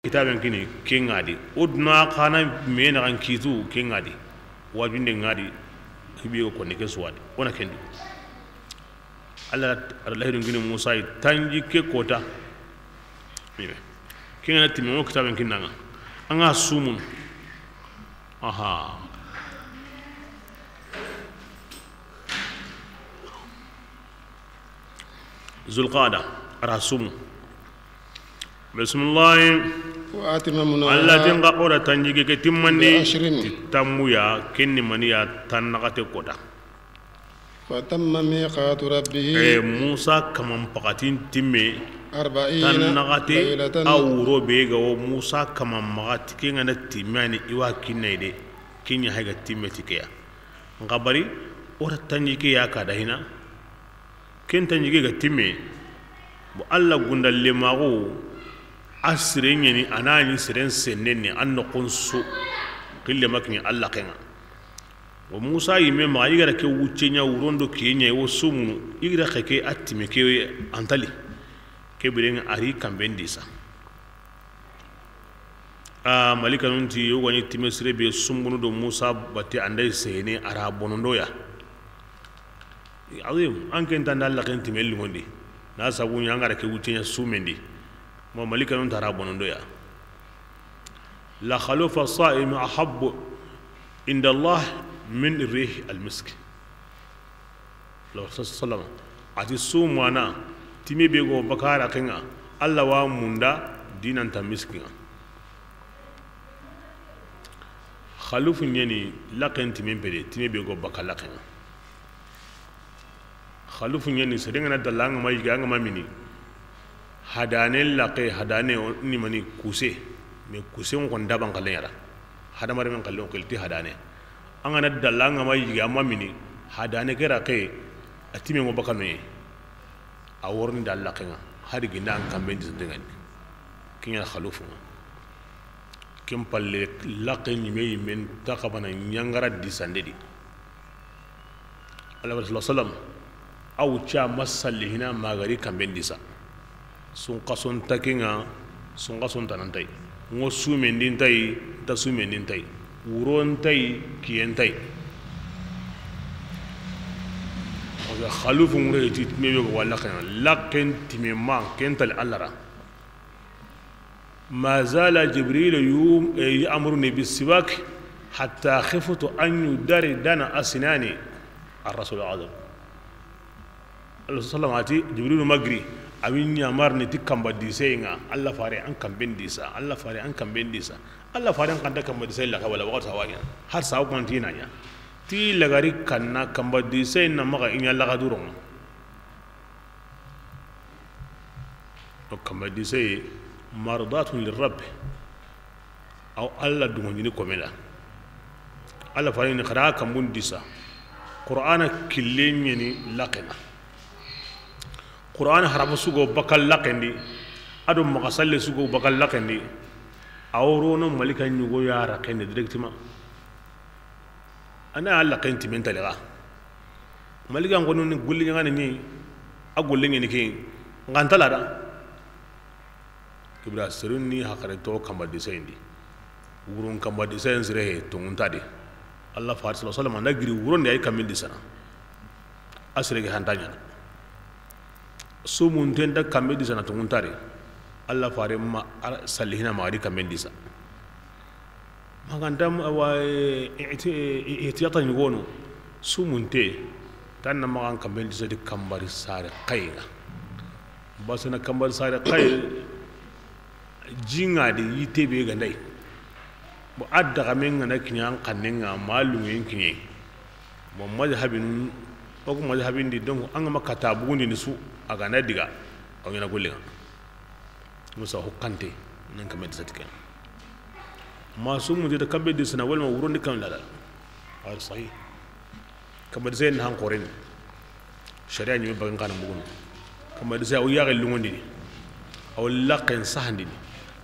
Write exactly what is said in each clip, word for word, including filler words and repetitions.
Kitaaben kini ke ŋa di, o duna xa na me naxan kitu ke ŋa di, wajunde ŋa di, hibiyo konni ke suwadi, o na ken du. Alla, Alla hidun kini Musa yi tanjikke kota. Ke ŋa na timme, o kitaaben kinna ŋa, an ga sumunu. Aha. Zulqaada, a ra sumu. Bisimillahi. وأتممناها Alla ti n ga o ra tanjige ke timmandi, بعشر ti tammuya, ken ni maniya, tan naxate kota. فتم ميقات ربه E, Musa kaman paxatin timme, أربعين tan naxate, ليلة a wuro be ga wo Musa kaman maxa ti ke ŋa na timme ni i wa kinna i de, ken ɲa hay ga timme ti ke ya. N xa bari, o ra tanjike ya ka da hina. Ken tanjike ga timme, bo Alla gundallemaxu, a sire ɲeni, a na ɲi siren sennen ni, an noxon su, xille ma kiɲe Alla ke ŋa. Wo Musa yimme maxa, i ga ra ke wucce ɲa, wuron do kiye ɲa, i wo sumunu, i ga ra xe ke a timme ke antali. Ke biren ŋa a ri kanben di sa. A malikanun ti, yogo ni timme sire be sumbunu do Musa batte, an da i sehene, a ra bonondo ya. Azim, an ken tanda Alla ken timme lingondi. Na sabu ɲa an ga ra ke wucce ɲa sumen di. Mo malikanun ta ra bonondo ya. لخلوف الصائم أحب عند الله من ريح المسك. Sallallahu alaihi wasallam. A ti sumana, timme be go bakara ke ŋa, Alla wa munda di nan ta miski ŋa. Xalufu ɲeni laxen timmen pede, timme be go baka laxe ŋa. Xalufu ɲeni, sere ŋa na dalla, an ga ma yige, an ga ma mini. Hadane laxe, hadane o ni mani kuse. Mais kuse ŋo kon daban xalle ɲa ra. Hadamaren xalle ŋo xilti hadane. An ga na dalla, an ga ma yige, an ma mini. Hadane ke raxe, a timme ŋo baka noye. A worini da laxe ŋa, hari ginda an kanben di sante ŋa ni. Ke ɲa xalufu ŋa. Ken palle, laxe ɲime yimen ta xabana ɲangara di sande di. Alla wa sallam, aw ca ma salli hina ma ga ri kanben di sa. Sunxason ta ke ŋa, sunxason ta nan tay. Ŋo sumen di n tay, ta sumen di n tay. Wuro n tay, kiyen tay. Parce que xalufu ŋure ti me be wala kan laxen timme ma ken tali Alla ra. ما زال جبريل يوم-، يأمرني بالسواك حتى خفت أن يدردن أسناني. الرسول الأعظم. Alla sallam a ti, Jibrilu ma giri, a wi ɲamarni ti kanba dise ŋa, Alla fare an kanben di sa, Alla fare an kanben di sa, Alla fare an kanta kanba dise laxa wala waxati sawa ɲa, har sawa ko ti na ɲa, ti lagari kanna kanba dise na maxa i ɲa laxa duron ŋa. O kanba dise, مرضاة للرب. Aw Alla dungondini komela. Alla fare ni xara kanbun di sa. Qur'ana kille ɲeni laxen ŋa. Qur'ana harafa su go baka laxen di. A do maxa salle su go baka laxen di. Aw rono malika ɲugo ya ra xen di directement. A na Alla ken timen tali xa. Malika n xo ni golli ɲaŋana ni, a golle ɲeni ke, n xa n tala da. Kibra serun ni haxare to kanba disen di. Wurun kanba disen sire he, tonŋun ta di. Alla fare sallallahu alaihi wasallam na giri wuron di, a yi kanben di sana. A sire ke hanta ɲana. Sumunten da kanben di sana, tonŋun ta di. Alla fare ma salli hina ma a di kanben di sa. Maganta wa ihtiyata ɲugono, sumunte, tan na maxa an kanben di sa di kanbari sare xayi ŋa. Basana kanbari sare xayi, ji ŋa di yitte be ga nday. Bon, a daxamen ŋa na kiɲa an xannen ŋa, ma lunŋen kiɲe. Bon, mazhabin, o ku mazhabin di, donc, an ga ma kata bugundini su, a ga na diga, a ɲana gollen ŋa. Musa ho kante, nan kanben di sa ti ken. Ma sumunte da kanben di sana, walma wuron di kan lada. Ay, sahih. Kanba disen na han xoren. Sharia ɲi me bagan kana mugun. Kanba disen, aw yaxe lungondini. Aw laxen sahandini.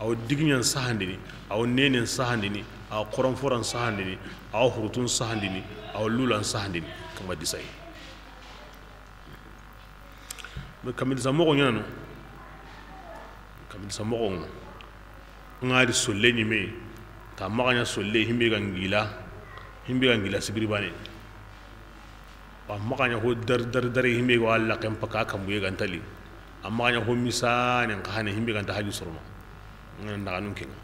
Aw digiɲan sahandini. Aw nenen sahandini. Aw xoronforan sahandini. Aw hurutun sahandini. Aw lulan sahandini. Kanba disen. Mais kanba disa moxo ɲana no. Kanba disa moxo ŋa. Ŋa di solle ɲime, ta maxa ɲa solle himbe ga ngila, himbe ga ngila sibiri bane. Wa maxa ɲa ho dar dar dar himbe ga walla ken paka kambuye ga ntali. A maxa ɲa ho misanen xa hane himbe ga nta haji sorono. Ŋa na nun kenga.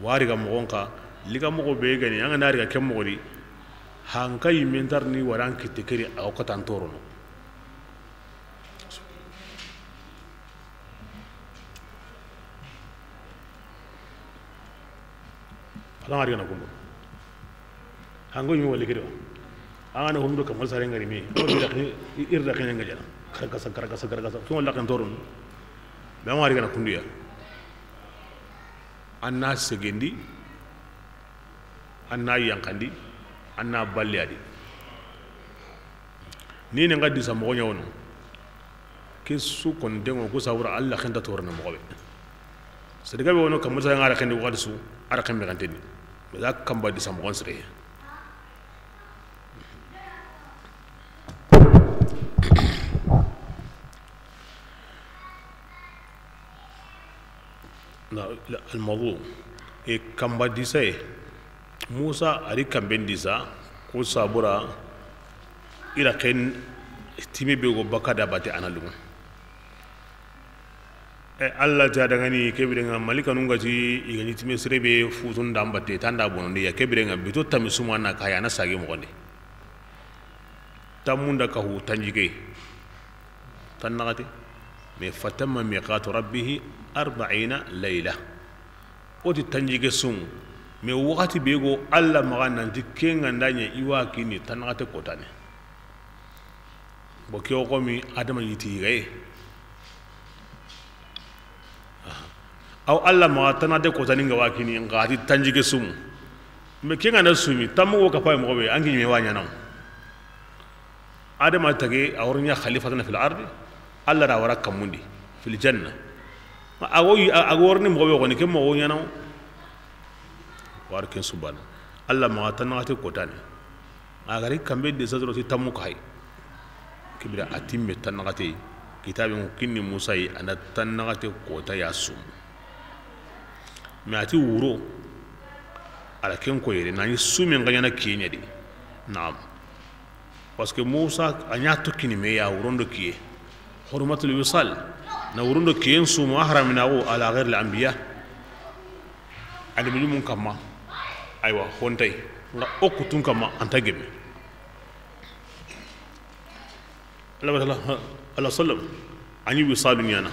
Wari ga moxon xa, liga moxo be gani, an ga na ri ga ken moxo di, hanka yimen tar ni waran kitte keri, a o katan torono. Ala ŋa ri ga na kundo. Hango yimi wali kiri wa. An ga na hundo kamal sare ngari mi. O bi da kini, ir da kini ngajana. Karagasa, karagasa, karagasa. Kin wala kan torun. Be an ŋa ri ga na kundu ya. An na segendi, an na yanqandi, an na balli a di. Ni ne nga disa moxo ɲa wono. Ke su kontenŋo ku sabura Alla xenta torana moxo be. Sere gabe wono kamma sa ŋa ra xendi waxati su, a ra xembe xanteni. Za kamba disa moxon sere. Na, la, almawdu. E kamba disaye. Musa a ri kamben disa, ku sabura, i ra ken time be go baka da bate a na luŋa. E, Alla ti a da ŋa ni ke bire ŋa, malikanu nga ti i ga ni time sere be futun da n bate, tan da bonondi ya, ke bire ŋa, bito tammi suma na ka ya na sage moxon di. Tammun da kahu tanjike. Tan naxati. Mais fatamma miqatu rabbihi arba'ina layla. O ti tanjike sun. Mais waxati be go Alla maxa nanti ke ŋa nda ɲa i wa kini tan naxate kotane. Bo ke o xomi Adama yiti yigaye. Aw Alla maxa tanate kotani nga wa kini nga ti tanjike sumu. Mais ke ŋa na sumi, tammu wo kapay moxo be, an ki ɲime wa ɲana. Adama tage, a wori ɲa khalifatan fil ardi, Alla ra wara kamundi, fil janna. A go, a go wori ni moxo be xoni, ke moxo ɲana. Wari ken subana. Alla maxa tanate kotani. A gari kambe de sadro ti tammu kay. Kibira a timme tan naxate. Kitabe ŋo kinni Musa yi, a na tan naxate kota ya sum. Mais a ti wuro, a la ken ko yere, na ni sumi nga ɲana kiye ɲa di. Naam. Parce que Musa a ɲa tokkini me ya wurondo kiye. Hurmatul wisal. Na wurondo kiyen sumu a haramina wo ala ghairil anbiya. Annabi ɲumun kamma. Aywa, hontay. Nga o kutun kamma, anta gemme. Alla sallam. A ni wisalu ɲana.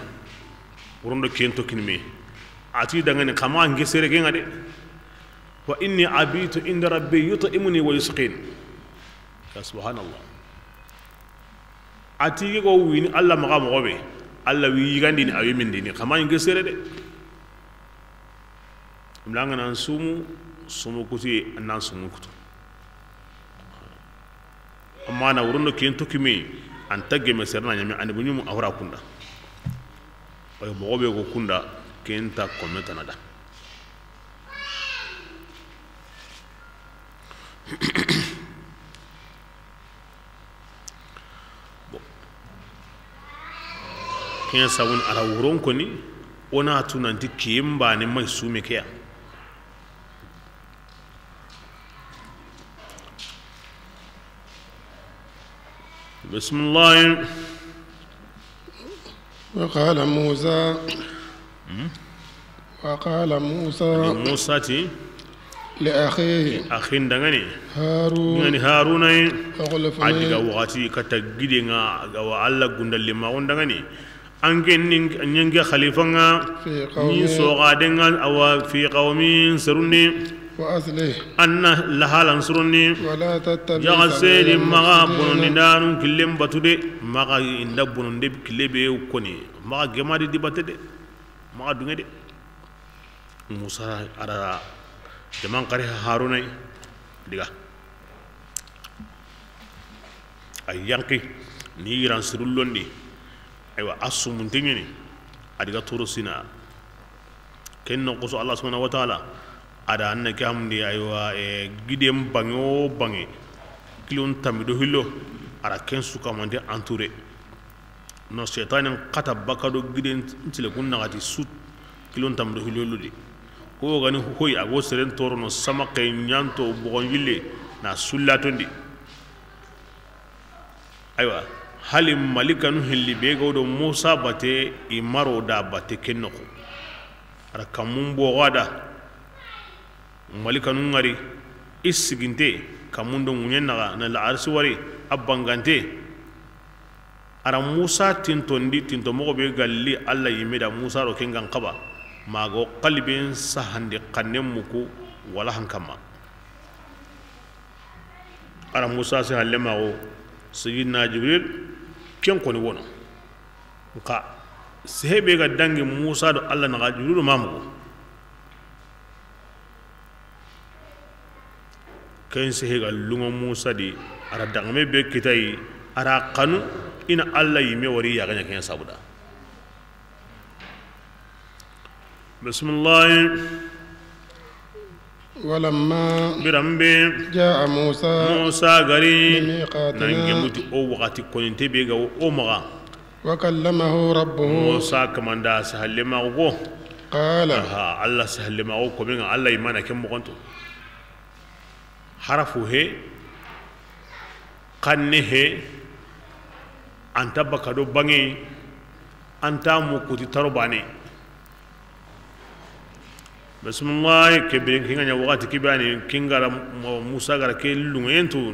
Wurondo kiyen tokkini me. A ti dangani kama nge sere ke ŋa de. Wa inni abitu inda rabbi yut'imuni wa yusqin. Ya subhanallah. A ti ke go wini Alla maxa moxo be. Alla wi yigandini, a wi mindini. Kama nge sere de. Mlanga nan sumu, sumu kuti, nan sumu kutu. Amma na wurondo ken to kimi, anta gemme serna ɲame, ani buɲumu a wara kunda. Oy, moxo be go kunda, ken ta kome tana da. Bon. Ken sabun ara wuron koni, o na tu nanti kiyen bane may sume ke ya. Bismillah. وقال موسى. Hmm? وقال موسى. Musa ti. لأخيه. Axin dangani. هارون. Dangani Haruna yi. اخلفني. A diga waxati kata gide ŋa, ga wa Alla gundalli ma on dangani. An ke ni ɲange xalifa ŋa. في قومي. Ni soxade ŋa, awa, في قومي, serundi. وأصلح. An na lahalan surundi. ولا تتبع. Jaxa سبيل sedi maxa المفسدين. Bonondindanun killen batu de. Maxa inda bononde kille be koni. Maxa gemadi di batte de. Maxa dunge de. Musa ara jaman xari Haruna yi, diga. A yanqi ni yiran sirullondi. Aywa, a sumunte ɲini. A diga Turu Sina. Ken no koso Allah subhanahu wa ta'ala a da anna ke hamundi, aywa, e, giden bange o bange, kilon tammi do hillo, a ra ken su kamante entouré. No seytanen xata baka do giden ntile kun naxati su, kilon tammi do hillo ludi. Ko gani hoy a go seren torono sama ke ɲanto bogon yille na sullatondi. Aywa, hali malikanu hilli be ga do Musa bate, i maro da bate ken noxo. Ara kamun bogo da. Malikanu ŋari, i siginte, kamun do ŋuɲen naxa, na la arsi wari, a bangante. Ara Musa tintondi, tinto moxo be galli Alla yimme da Musa ro ken gan xaba, mago xaliben sahandi xannen muku wala hankamma. Ara Musa si halle maxo, Sayyidina Jibril, ken koni wono. Nxa, sehe be ga dangi Musa do Alla naxa, Jibrilu ma mugu. Ken sehe ga lungo Musa di, ara dangame be kitayi, ara xanu, i na Alla yimme wari yaxaɲa ken sabuda. Bismillahi. Walamma. Biranbe. Jaa Musa. Musa gari. Limiqatina. Nan gemuti o waxati koninte be ga o maxa. Wa kallamahu rabbuhu. Musa kamanda sahallemaxu go. Qala. Aha, Alla sahallemaxu ko be ŋa Alla imana ken moxonto. Harafu he, xanne he, anta baka do bange, anta mukuti taro bane. Bismillah, ke biren kinga ɲa waxati kibani kingara Musa gara ke lungentu.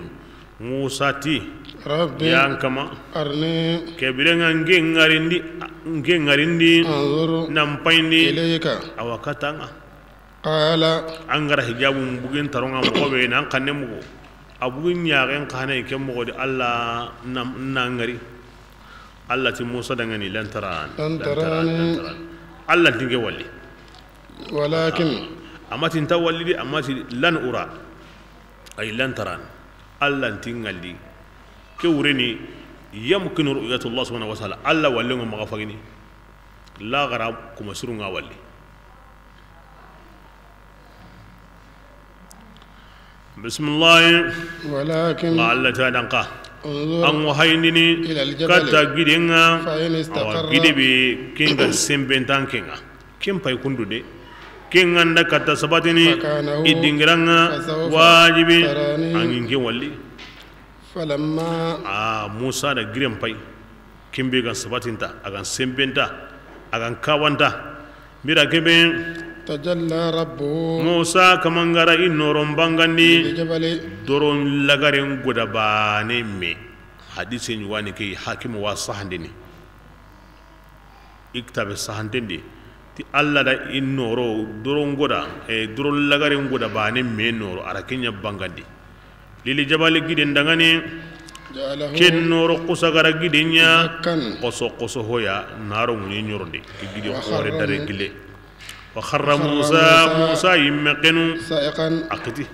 Musa ti, Rabbi, yan kama. Arni. Ke biren nge ngarindi, nge ngarindi. Anzur. Nan payindi. Ilayka. Awa katanga. Qala. An gara hijabu bugin taronga moxo be nan xanne mugu. A bugin ɲaxen xane ke moxo di Alla na ngari. Alla ti Musa dangani lan tarani. Lan tarani. Alla ti nke walli. Walakin. Amati nta walli di, amati lan ura. Ay lan tarani. Alla ti ngalli. Ke wureni yamkinu ru'yatullah subhanahu wa ta'ala. Alla wallengo maxa fagini. La gara kuma surunga walli. Bismillahi. Walakin. Nxa Alla ta danka. Unzur. An wo hayindini. Ila al-jabali. Katta gidenga. Fa in istaqarra. Awa gide be kenga sembentan kenga. Ken pay kundu de. Kenga nda katta sabatini. Makanahu. I dingiranga. Fasawfa. Wajibi. Tarani. An ŋa nke walli. Falamma. A Musa da giren pay. Ken be gan sabatinta, a gan sembenta, a gan kawanta. Bira kebe. Tajalla rabbuhu. Musa kamangara i noron bangandi. Lil jabali. Doron lagaren goda bane me. Hadise ɲugani ke Hakimu wa sahandini. I kitabe sahantendi ti Alla da i noro doron goda, e, doron lagaren goda bane me noro, ara kenya bangandi. Lili jabali giden dangani. Ja'alahu. Ken noro kusagara gidenya. Dakkan. Koso koso hoya naro ŋuni ɲorondi. Ke gidi xore dare gile. Wa kharra Musa, Musa yimme kenu. Sa'iqan. A kiti.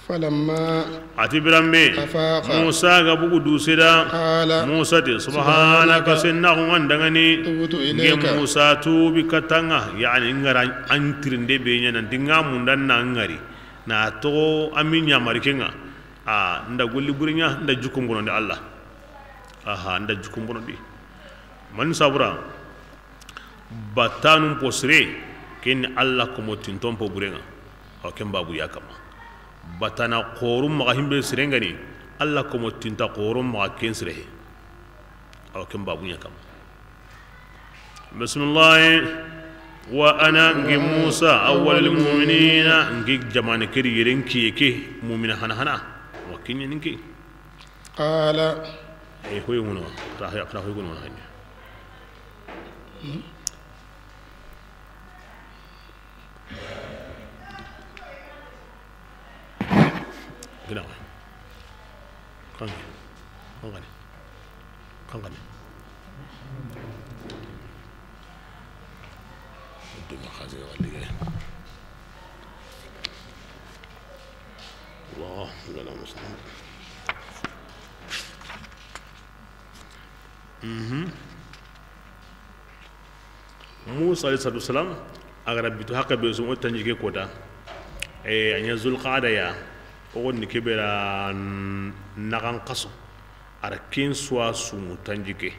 Falamma. A ti biranbe. Afaqa. Musa ga bugu dusida. Qala. Musa ti, subhanaka, sennaxu ŋa ndangani. Tubtu ilayka. Nge Musa tubi katanga. Yani ngara an tirinde be ɲa nanti nga munda na ngari. Na toxo ami ɲamari kenga. A nda golli burinya, nda jukum bonondi Alla. Aha, nda jukum bonondi. Man sabura. Batanun po sire, ken ni Alla komo tinton po burenga. Awa ken babu ya kama. Batana xoru maxa himbe sirengani, Alla komo tinta xoru maxa ken sire he. Awa ken babu ya kama. Bismillah. Wa ana ngi Musa awwalul mu'minina, ngi jamane keri yeren kiye ke mu'mina hana hana. Wa kinye ninki. Qala. E hoy ngono, ta ya ta hoy ngono hanya. Gina. Kan. Kan. Kan. Duma xasi wali. Allah, Allahumma salli. Mhm. Musa alayhi salatu wasalam, a ga ra bitu haqe be su, o tanjikke kota. E, a ɲa Zulqaada ya, o ni ke be ra naxan xaso. A ra ken suwa sumu tanjikke.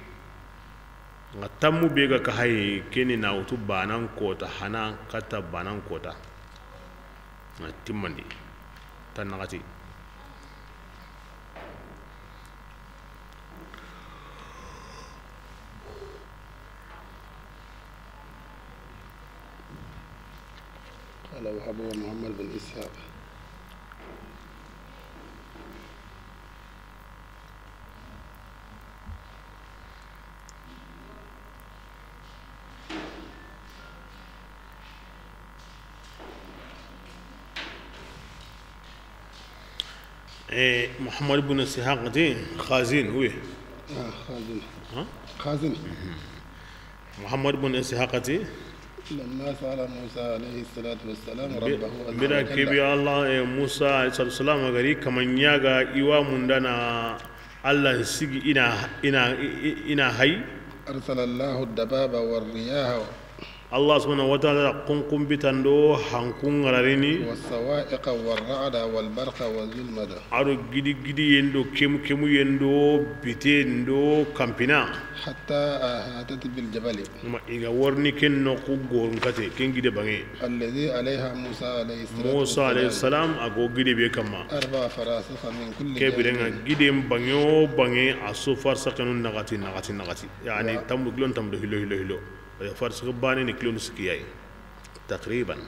Nga tammu be ga ka hayi, ke ni na wutu banan kota, hana kata banan kota. Na timmandi. Tan naxati. قال وهب ومحمد بن إسحاق. Eh, Muhammad ibn Ishaq ti, Khazin, oui. Ah, Khazin. Hein? Khazin. Muhammad ibn Ishaq ti, لما سأل موسى عليه الصلاة والسلام ربه عز وجل. Bira kebi Allah, eh, Musa alayhi salatu wassalam gari kaman ɲaga iwa mundana Allah sigi ina, ina, i-, i-, ina hay. أرسل الله الدباب والرياح. Allah subhanahu wa ta'ala da kunkun bitando hankun ngararini. والصواعق والرعد والبرق والظلمة. Aro gidi gidi yendo, kemu kemu yendo, bite ndo kampina. حتى أحاطت بالجبل. Ma i ga warni ken noxu gorun kate, ken gide bange. الذي عليها موسى عليه الصلاة والسلام. Musa alayhi salam a go gide be kamma. أربع فراسخ من كل جانب. Ke birenga gide bange o bange a so farsaxenu naxati, naxati, naxati. Yani tammu kilon tammu do hilo, hilo, hilo. Farsaxe bane ni kilon sikiyai. Taqriban.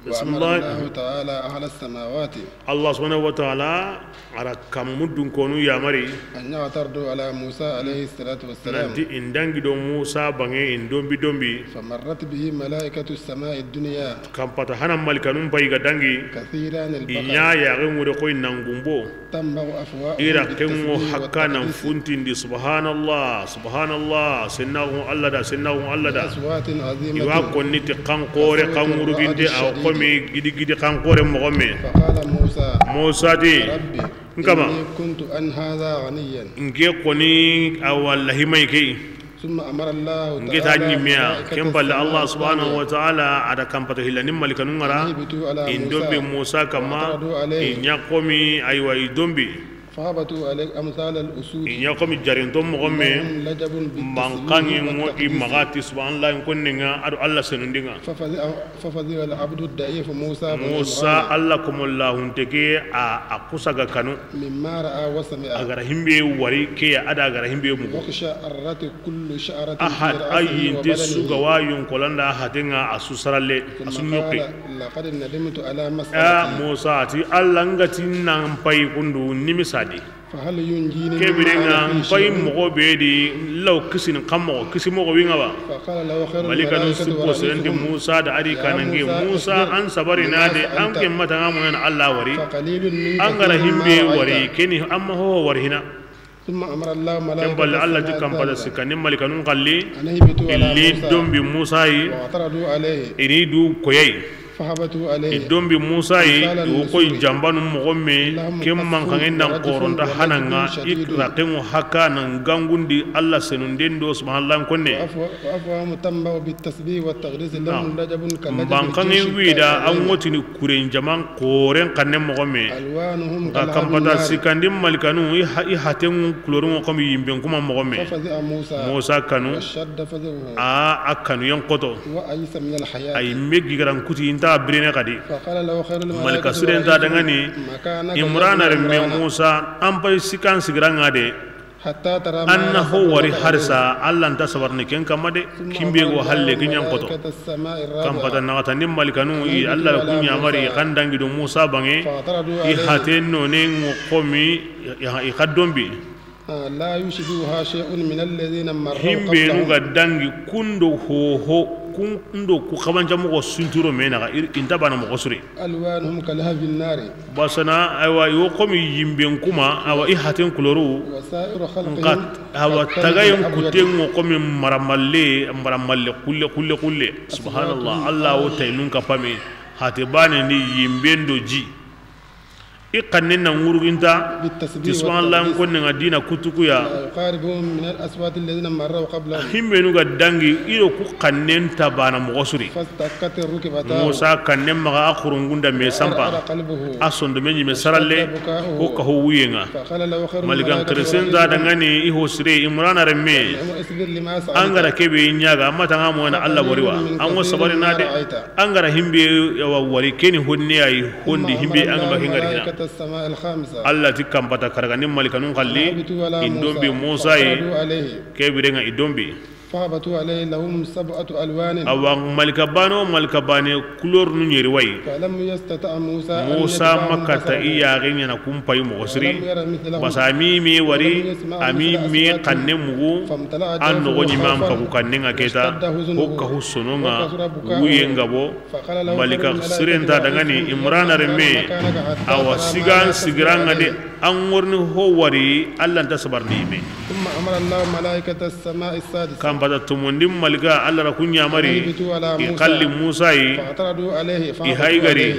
وأمر الله تعالى أهل السماوات. Allah subhanahu wa ta'ala a ra kammu dunkonu yamari. أن يعترضوا على موسى عليه الصلاة والسلام. Nanti i ndangi do Musa bange i ndombi dombi. فمرت به ملائكة السماء الدنيا. Kampata hana malikanun pay ga dangi. كثيران البقر. I ɲa yaxe ŋure koy nangumbo. تنبع أفواههم بالتسبيح والتقديس. I ra kengo hakka nan funtindi, subhanallah, subhanallah, sennaxu Allah da, sennaxu Allah da. بأصوات عظيمة. I wa konni ti xanxore, كصوت xanŋuruginte, الرعد a الشديد. Xomi gidi gidi xanxore moxo me. فقال موسى. Musa ti, رب، N kama. إني كنت عن هذا غنيا. N ke koni a wallahi may ke. ثم أمر الله تعالى. N ke ta ɲimmiya, الملائكة ken palle Allah السماء الثانية. سبحانه وتعالى a da kampata hilla ni malikanu ŋara. أن يهبطوا على موسى. I ndombi Musa kamma. فاعترضوا عليه. I ɲa xomi, aywa, i dombi. فهبطوا عليه أمثال الأسود. I ɲa xomi jarinto moxo me. لهم لجب بالتسبيح. Mankange ŋo i maxa ti subhanallah, n konne ŋa, a do Allah senundinga. ففزع، ففزع العبد الضعيف موسى بن عمران. Musa Allah komo lahunte ke a, a kusa ga kanu. مما رأى وسمع. A ga ra himbe wari ke ya, a da a ga ra himbe mugu. واقشعرت كل شعرة في رأسه وبدنه. A ha-, a yinte su ga wa yonkolanda hatenga a su saralle, a su ɲokke. ثم قال لقد ندمت على ما صنعت. A Musa ti Allah n ga ti nan pay kundu nimisadi. فهل ينجيني مما أنا فيه شيء؟ Ke birenga n pay moxo be di law kisin kan moxo, kisi moxo winga ba. فقال له خير الملائكة ورئيسهم يا موسى اصبر لما سألتهم. Malikanu su posenti Musa da a ri kanange, Musa, an sabari na de, an ke mata nga munan Allah wari. فقليل منك ثم ما رأيت. An ga ra himbe wari, keni amma ho wari hina. ثم أمر الله ملائكة السماء الثالثة. Ken palle Allah ti kampata sikka ni malikanun xalli. أن يهبطوا على موسى. Illi dombi Musa yi. واعترضوا عليه. I ni du koyai. فهبطوا عليه. I dombi Musa yi, أمثال الأسود. I wo koy jambanu moxo me, لهم ken mankange nan قصف ورجف ونجف شديد. Koronta hananga, i ra kengo hakka nan gangundi Allah senunden do subhanallah n konne. وأفوا-، وأفواههم تنبع بالتسبيح والتقديس لهم لجب كلجب الجيش الطائرين. Mankange wida, an ŋotini kuren jaman koren kanne moxo me. ألوانهم كألوان النار. Nga kampata sikandi malikanu, i ha-, i haten kulorun ŋo komi yimben kuma moxo me. ففزع موسى. Musa kanu. واشتد فزعه. A, a kanu yen xoto. وأيس من الحياة. A yi me gigaran kuti, i nta birene xadi. فقال له خير الملائكة ورئيسهم مكانك يا عمران. Malika siren ta dangani, Imrana remme Musa, an pay sikan sigiranga de. حتى ترى ما يرى. An na ho wari harisa, Allah nta sabarni ken kamma de, kimbe go halle ken yan xoto. ثم أمر الله ملائكة السماء الرابعة. Kampata naxatandi malikanu, i Allah kun yamari, kan dangi do Musa bange, فاعترضوا عليه. I haten no ne ŋo komi, i, i, i xaddombi. آه، لا يشبهها شيء من الذين مروا قبلهم. Himbenu ga dangi kundo hoho, kundo ku xabanca moxo sunturo me naxa, i nta bana moxo sure. ألوانهم كلهب النار. Basana, aywa, i wo komi yimben kuma, awa, i haten kuloru. وسائر خلقهم. Nka, awa, كالثلج tagayen الأبيض. Kuten ŋo komi maramalle, maramalle, kulle, kulle, kulle. Subhanallah, أصواتهم Allah wo taynun kapame, hate bane ni yimben do ji. I xannen na ŋuruginta, بالتسبيح ti subhanallah والتقديس. Konne ŋa dina kutukuya. ما يقاربهم من الأصوات الذين مروا قبلهم. Himbenu ga dangi, i do ku xannen ta bana moxo suri. فاصطكت ركبتاه. Musa xannen maxa a xurungunda me sampa. وارعد قلبه. A sondome ɲime saralle, واشتد بكاؤه. Ko kahu wuyen ŋa. فقال له خير الملائكة Malikan xirisen ta dangani, i ho sire Imrana remme. اصبر لما سألت. An ga ra kebe ɲaga, amma tanga mo na Allah boriwa. An wo sabari na de. An ga ra himbe wa wari keni honne ayi hondi himbe an ga ma kengari hina. Allah ti kampata karagani malikanun xalli. I dombi Musa yi. Kebirenga i dombi. فهبطوا عليه لهم سبعة ألوان. Awa malika bano malika bane couleur nu ɲeri wayi. فلم يستطع موسى أن Musa يدفعهم makata بصره. I yaxe ɲana kumpayi moxo siri. ولم ير مثلهم. Basa a mi me wari, ولم يسمع a mi مثل me أصواتهم. Xanne mugu. فامتلأ جوفه خوفا. An noxo ɲime an pagu xannen ŋa keta. واشتد حزنه. Ho kahu sononga. وكثر بكاؤه. Wuyen gabo. فقال له خير الملائكة. Malika siren ta dangani Imrana remme. Awa sigan sigiranga de. An ŋorni ho wari, Allah nta sabarni me. ثم أمر الله ملائكة السماء السادسة. Kampata tumundin malika, Allah ra ku ɲamari. أن يهبطوا على موسى. I xalli Musa yi. فاعترضوا عليه. I haygari. فهبطوا عليه.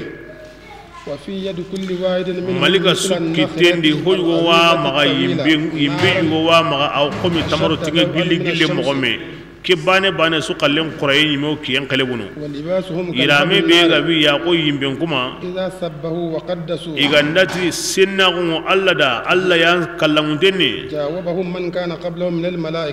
وفي يد كل واحد منهم مثل النخلة. Malika su kitendi, ho yugo wa maxa, yimbe, yimbe yugo wa maxa, aw xomi tamaro tinga gilli gille moxo me. Ke bane bane su xallen xoraye ɲime wo kiyen xelebunu. Yirame be ga bi ya xo yimben kuma. I ga nda ti sennaxu ŋo Allah da, Allah yan kallanŋunten ni.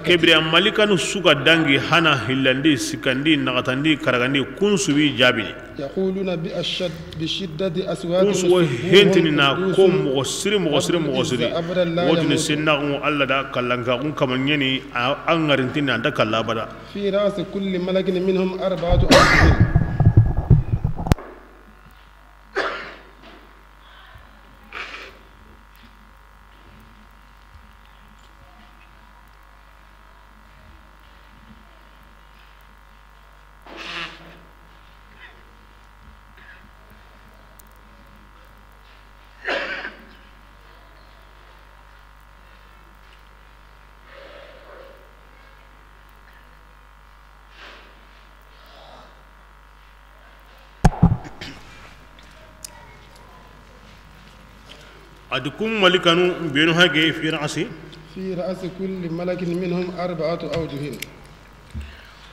Kebire malikanu su ga dangi hana hillandi, sikandi, naxatandi, karagandi, kun su bi jaabini. يقولون بأشد، بشدة أصواتهم. Kun su wo hentini na ko moxo siri, moxo siri, moxo siri. Wotini sennaxu ŋo Allah da, kallankaxun kamaɲeni, a ŋarintini, a nta kalla abada. في رأس كل ملك منهم أربعة أوجه. A di kun malikanu benu hage fi ra'si. في رأس كل ملك منهم أربعة أوجه.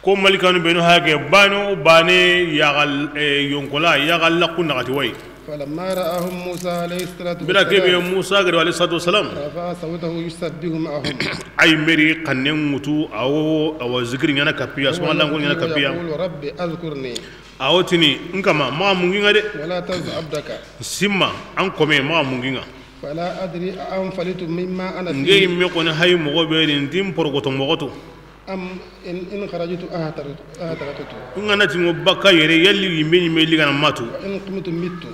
Ko malikanu benu hage bano bane yagal, eh, yonkola yagal lakku naxati way. فلما رآهم موسى عليه الصلاة والسلام. Bira kebe Musa gari alayhi salatu wasalam. رفع صوته يسبح معهم. Ay meri xannen ŋutu awo, awa zikiri ɲana kapiya, subhanallah ɲana kapiya. يقول رب أذكرني. Awo tini, n kama, maxa mungi ŋa de. ولا تنس عبدك. Simma, an kome, maxa mungi ŋa. فلا أدري أأنفلت مما أنا فيه. Nge yimme xoni hay moxo be ni, n ti n porogoto moxo to. أم إن، إن خرجت احترقت. N ga na ti ŋo bakka yere, yalli yimbe ɲime ligana matu. وإن قمت مت.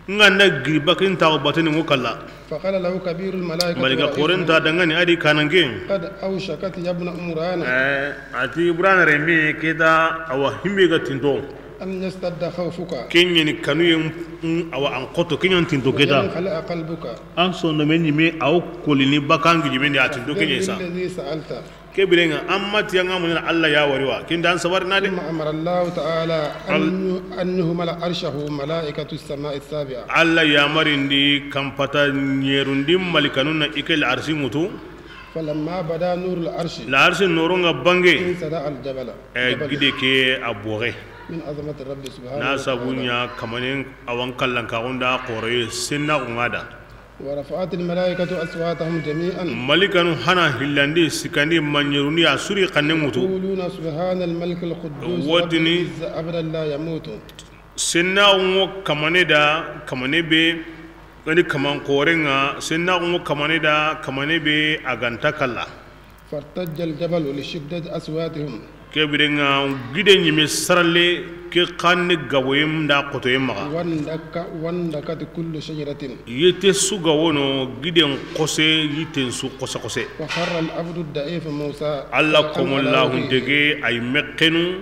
N ga na giri bakka n taxu bateni ŋo kalla. فقال له كبير الملائكة. Malika xoren ta dangani a di kananke. قد أوشكت يا ابن عمران. Eh, a ti Ibrahima remme keta awa himbe ga tinto. أن يشتد خوفك. Kenyeni kanuyen, mm, awa an xoto, kenyan tinto keta. وينخلع قلبك. An sondome ɲime aw kolini bakangi ɲime ni a tinto kenye sa. بالذي سألت. Kebirenga, amma tiyanga munina Allah ya wariwa. Kinda an sabar na de. ثم أمر الله تعالى أن، أن يحمل عرشه ملائكة السماء السابعة. Allah ya marindi kampata ɲerundi malikanun na ikel arsi ŋutu. فلما بدا نور العرش. La arsi noronga bange. انصدع الجبل. Eh, gide ke a boxe. من عظمة الرب سبحانه وتعالى. Na sabu ɲa kamanen awan kallan kaxunda xoroye senna ŋa da. ورفعت الملائكة أصواتهم جميعا. Malikanu hana hillandi, sikandi, manɲerundi, a suri xannen ŋutu. يقولون سبحان الملك القدوس رب العزة أبدا لا يموت. Sennaxu ŋo kamane da, kamane be, ani kaman xoren ŋa, sennaxu ŋo kamane da, kamane be a ga nta kalla. فارتج الجبل لشدة أصواتهم. Kebirenga gide ɲime saralle ke xanne gaboyem nda xotoyem maxa. واندك، واندكت كل شجرة. Yete su gawono giden xose, yiten su xose xose. وخر العبد الضعيف موسى. Allah komon lahuntege ay mekkenu.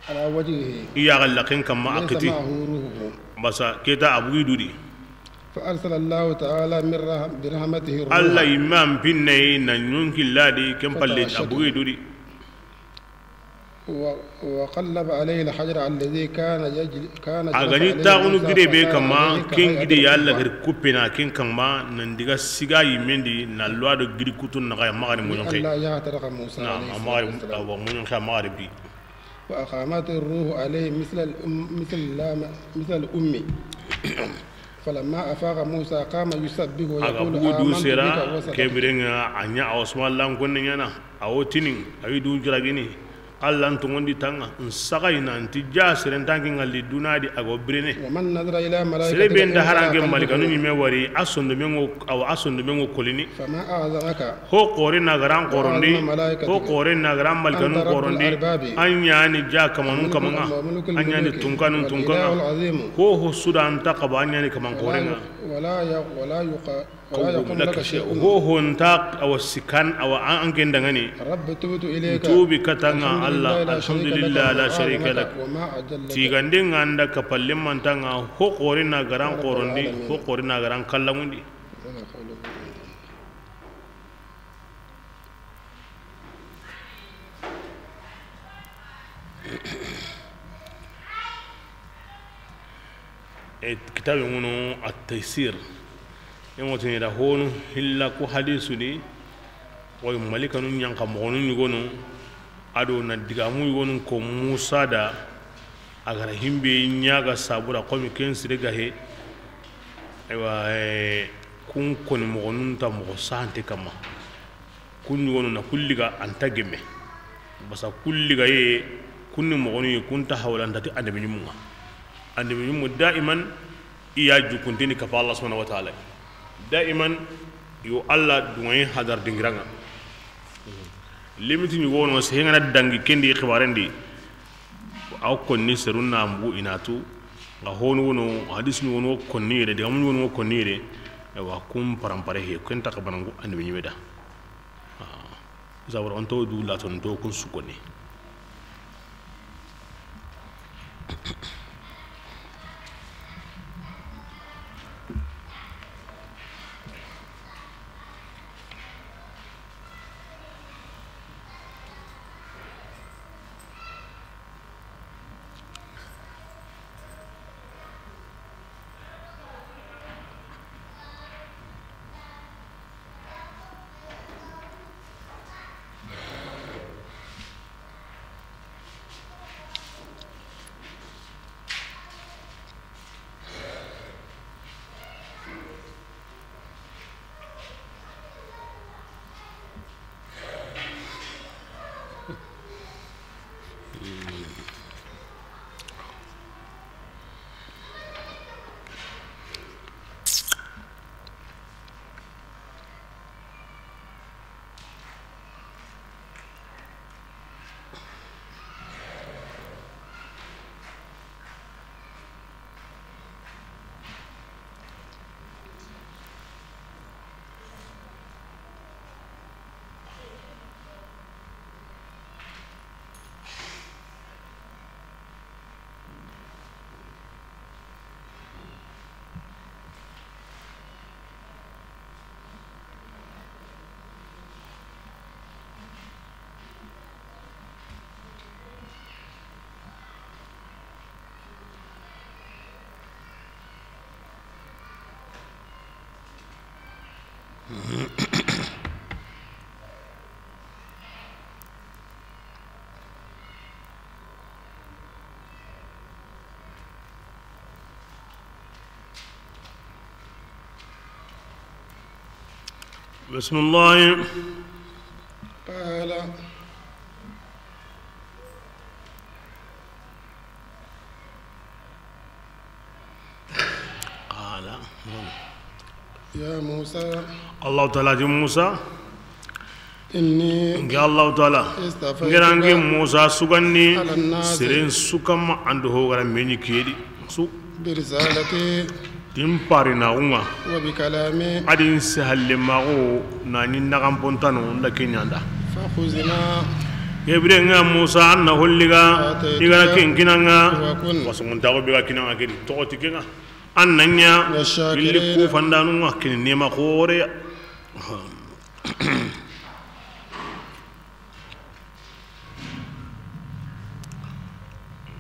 على وجهه. I yaxa laken kamma a xiti. ليس معه روحه. Basa keta a bugi dudi. فأرسل الله تعالى من رح-، برحمته الروح. Allah yimme an pinne na ɲonki ladi ken palle a bugi dudi. وقلب عليه الحجر الذي كان يجل- كان A ga ni taxunu gide be kamma, ken gide ya Alla gari kuppena ken kamma, nan diga siga yimendi, na lwa do gidi kutun na ga ya magari munyon kai. لئلا يحترق موسى Na عليه الصلاة والسلام. Awa munyon kai magari bi. وأقامت الروح عليه مثل الأم، مثل الأم، مثل الأم. فلما أفاق موسى قام يسبح ويقول: A ga bugu du sera, آمنت بك وصدقت. Ke birenga a ɲa a Usman lan konne ɲana, a wotini, a yi du jiragini, Alla n tongondi tanga, n saga ina nti ja seren tanki ngalli dunadi a go birene. ومن نظر إلى ملائكة Sere be nda harange malikanu ɲime wari, a sondomengo, awa a sondomengo kolini. فما أعظمك Ho xore na garan xorondi, ho xore na garan malikanu xorondi, an ɲani ja kamanun kamanga, an ɲani tunkanun tunkanga. Ho ho suda anta kaba an ɲani kaman xorenga. Ho ho nta awa sikan awa an ken dangani. Tubi katanga Alla, alhamdulillah, la sharika lak. Tigande nganda kapallemantanga, ho xore na garan xorondi, ho xore na garan kallamundi. E kitabe ŋono At-Taysir. E ŋotini da honu hilla ku hadisu di. Woy malikanu ɲanka moxonu ɲugonu. Ado na digamu yugonu ko Musa da. A gara himbe ɲaga sabura komi ken sire gahe. Aywa, eh, kun koni moxonun ta moxo sahante kamma. Kun ɲugonu na kulliga anta gemme. Basa kulliga ye, kunni moxonu ye, kunta hawlantati annabi ɲumunga. Annabi ɲumu daiman i ya jukunteni kapa Allah subhanahu wa ta'ala. Daiman yo Allah dungayi hadar dingiranga. Limiti ɲugono sehengana dangi kendi xibarendi. Aw konni serun na mugu inatu. Nga honu wono hadis ni wono konni yere, digamu ni wono konni yere. Ewa kum parampare he, ken ta kabanangu annabi ɲume da. Zabura on to du laton to kun sukoni. بسم الله. قال. قال. يا موسى. Allahu Taala ti Musa. إني. Nke Allahu Taala. اصطفيتك. N ga na nke Musa sugandi. على الناس. Seren su kanma an do ho gara me ɲi kedi. Su. برسالتي. Ti n parinaxu ŋa. وبكلامي. A di n sehallemaxu na ɲi naxanpontano n da ke ɲa n da. فخذ ما. Ke bire ŋa Musa an na holliga. آتيتك. I ga na ken kini an ŋa. وكن. Wasunguntaxu be ga kini an ŋa kedi toxo ti ke ŋa. An na ɲa. من الشاكرين. Illi kufandanu ŋa kini nema xoore ya.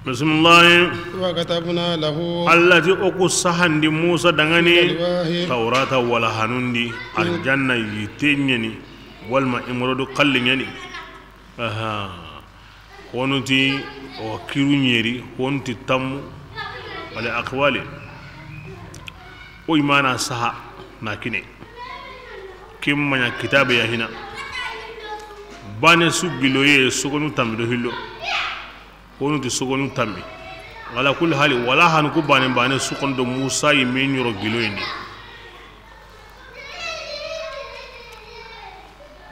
Bisimilahi. وكتبنا له Alla ti o ku sahandi Musa danŋa ni في الألواح Tawrata walahanun di, من arjanna yitte ɲa ni, walma imorodu xalli ɲa ni. Aha. Honu ti o kiru ɲeri, honu ti tammu, wala aqwali. O imana saha na kine. Kimma ɲa kitabe ya hina. Bane su giloye sogonu tammi do hillo. Honu ti sogonu tammi. Ala kulli hali, walahanu ku bane bane su kondo Musa yi me ɲoro giloyindi.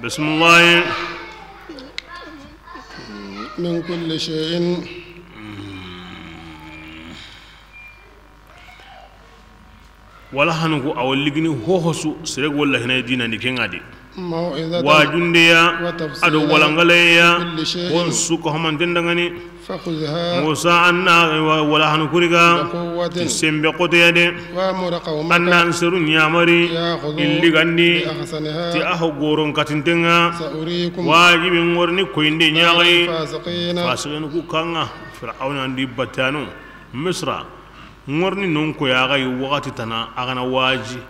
Bisimilahi. من كل شيء. Walahanu ku, a wa ligini hoho su, sere ga walla hina dina ni kenŋa di. موعظة Wajundeya, وتفصيلا ado walangaleya, لكل شيء hon su ko hamanten danŋa ni. فخذها Musa, an na wa-, walahanu ku riga, بقوة ti sembe xoteya de. وأمر قومك An na an seru ɲamari, يأخذوا i ligandi, بأحسنها ti a ho goron katinten ŋa. سأريكم Wajibi ŋorni koyinde دار ɲaxayi. الفاسقين. Fasikinu ku kanŋa, Firawuna ndi battanu, Misra. Ŋorni non ko ya ga yi waxati tana, a ga na waji.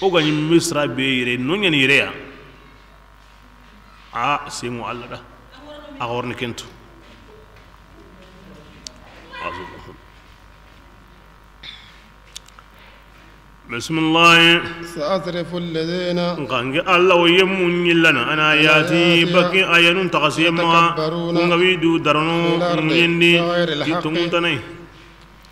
O ga ɲi Misra be yire, no ɲa ni yire ya. A sengo Alla da. A ga worni kentu. Bisimilahi. سأصرف الذين Nxa nge Alla wo yemmu ɲillana, an ayati, آياتي baki ayanun taxasiye maxa, يتكبرون ku nga wi du darono في الأرض ŋuɲendi, بغير الحق ti tonŋuntanay.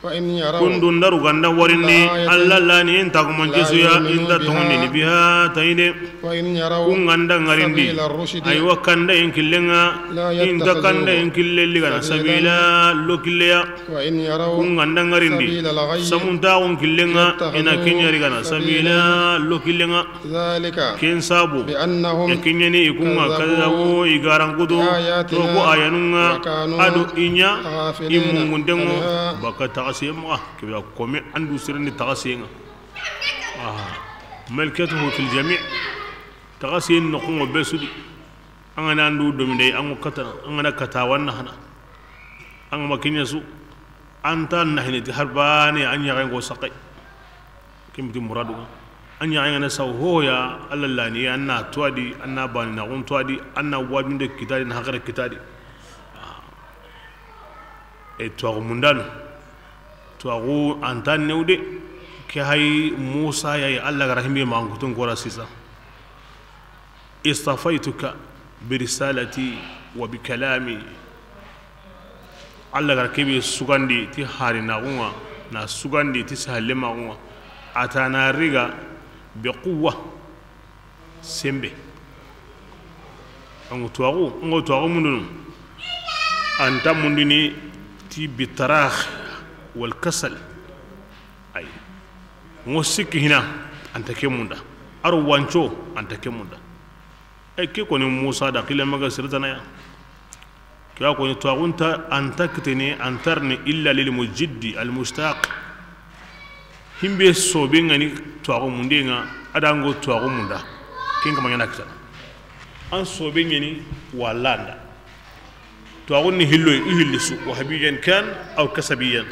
وإن يروا Kundu ndaru ganda warindi, كل آية Alla lani en tagumanci لا suya, يؤمنوا inta tonŋundini بها biha tayde. وإن يروا Ku nga nda ŋarindi, سبيل الرشد aywa kanda en killenŋa, لا inta kanda en يتخذوه kille ligana سبيلا sabila, lo killeya. وإن يروا Ku nga nda ŋarindi, سبيل الغي samuntaxun killenŋa, ina يتخذوه keɲa rigana سبيلا sabila, lo killenŋa. ذلك Ken sabu, بأنهم e keɲeni i kunŋa, كذبوا kazzabu, i garankutu, بآياتنا to ku ayanunŋa, وكانوا ado i ɲa, i غافلين mungundenŋo, عنها baka taxasiye maxa, kebe kome andu sirendi taxasiyenŋa. Aha. ملكته في الجميع. Taxasiyen noxunŋo be sudi. An ga na andu domindey, an ŋo katana, an ga na kata wanna hana. An ga ma keɲa su, an ta na hini ti har bane, an ɲaxen ko saxe. Ken biti muradu. An ɲaxen ga na saw hoya, Alla lani, an na tuwadi, an na bani na gun tuwadi, an na wajunde kitadi, na haxere kitadi. E tuwaxu mundanu. Tuwaxu an ta new de. Ke hay Musa ya yi, Alla ga ra himbe ma an kutun kora sisa. اصطفيتك برسالتي وبكلامي. Alla ga ra kebe sugandi ti harinaxunŋa, na sugandi ti sahallemaxunŋa, a ta na riga بقوة, sembe. An ŋo tuwaxu, an ŋo tuwaxu mundunu. An ta mundini ti بالتراخي والكسل. Ay. Ŋo sikki hina, an ta ke munda. Aro wanco, an ta ke munda. Ay, ke koni Musa da xile maga sirtanaya. Ke ya koni tuwaxu nta, an ta kitene, an ta rini إلا للمجد المشتاق. Himbe sobe ŋa ni tuwaxu mundenŋa, a da ŋo tuwaxu munda. Ken kama ɲa na kitana. An sobe ɲeni walla nda. Tuwaxun ni hilloy, i hilli su, وهبيا كان أو كسبيا.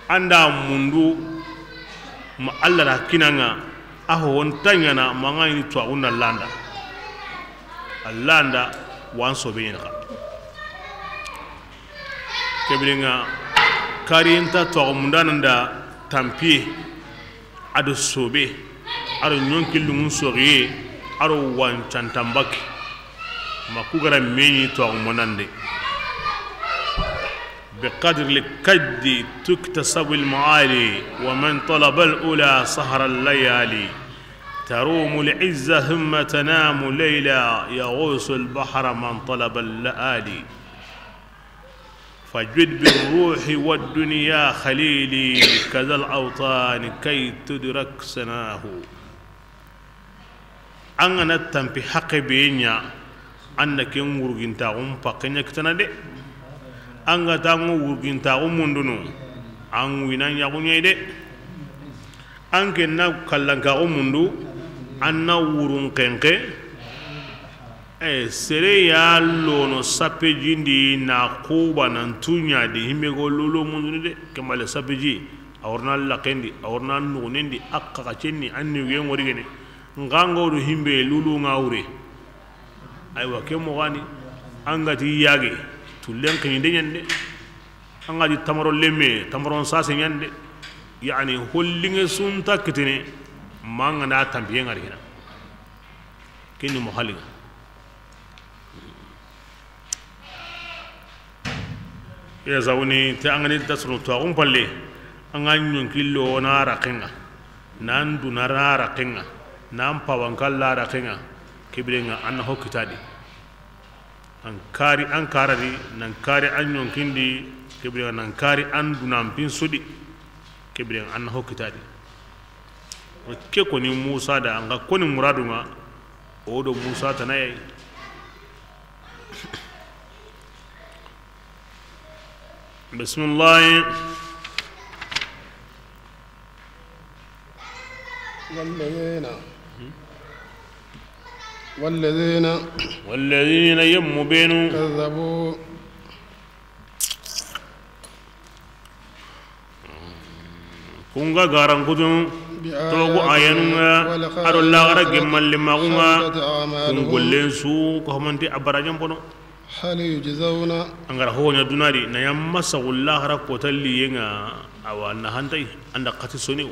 An da mundu ma Alla ra kinanŋa, a ho won ta ɲaana ma ŋa ni tuwaxun na landa. A landa wan sobe ɲeni xa. Kebirenŋa kari nta tuwaxu mundana nda tampiye. Ado sobe, ado ɲonki lungun soxiye, ado wancantan baki. Ma ku gara meɲi tuwaxu mundande. بقدر الكد تكتسب المعالي، ومن طلب العلا سهر الليالي. تروم العز ثم تنام ليلا، يغوص البحر من طلب اللآلي. فجد بالروح والدنيا خليلي، كذا الأوطان كي تدرك سناه. An ga na tampi haqqe be ɲa, an na ken wurgintaxun pakke ɲa kitana de. An ga ta ŋo wurgintaxu mundunu, an wina ɲaxu ɲa yi de. An ke na kallankaxu mundu, an na wurun xenxe. E, sere ya lono sappe jindi na xuba nan tuɲa di, himbe go lolo munduni de, kembale sappe ji, a worna laxendi, a worna nuxunendi, a xaxacenni, an ni ge ŋori gene, ngango do himbe lulu nga wure. Aywa, ke moxani, an ga ti yage, tullen xini de ɲande, an ga ti tamaro lemme, tamaron sase ɲande, yani, hollinge sunta kitene, manga na tampiye ngari hina. Keni moxalinga. Ya zawni te an ga ni da sunu to axun palle, an ga ɲonki lo na raxenga, nan duna na raxenga, nan pawankalla raxenga, kebirenga an na ho kitadi. An kari an karadi, nan kari an ɲonkindi, kebirenga nan kari an dunan pin sudi, kebirenga an na ho kitadi. Ke koni Musa da, an ga koni muradunga, o do Musa tanayai. Bismillah. والذين والذين والذين يمبينوا كذبوا Kunga garankutun, togu ayanunga, ado lagara gemmalle magunga, kun gollen su ko hamanti a barajan bono. هل يجزون Angara honya dunadi na yamma sagu lagara kota liyenga, awa na hantai, anda kati soniu,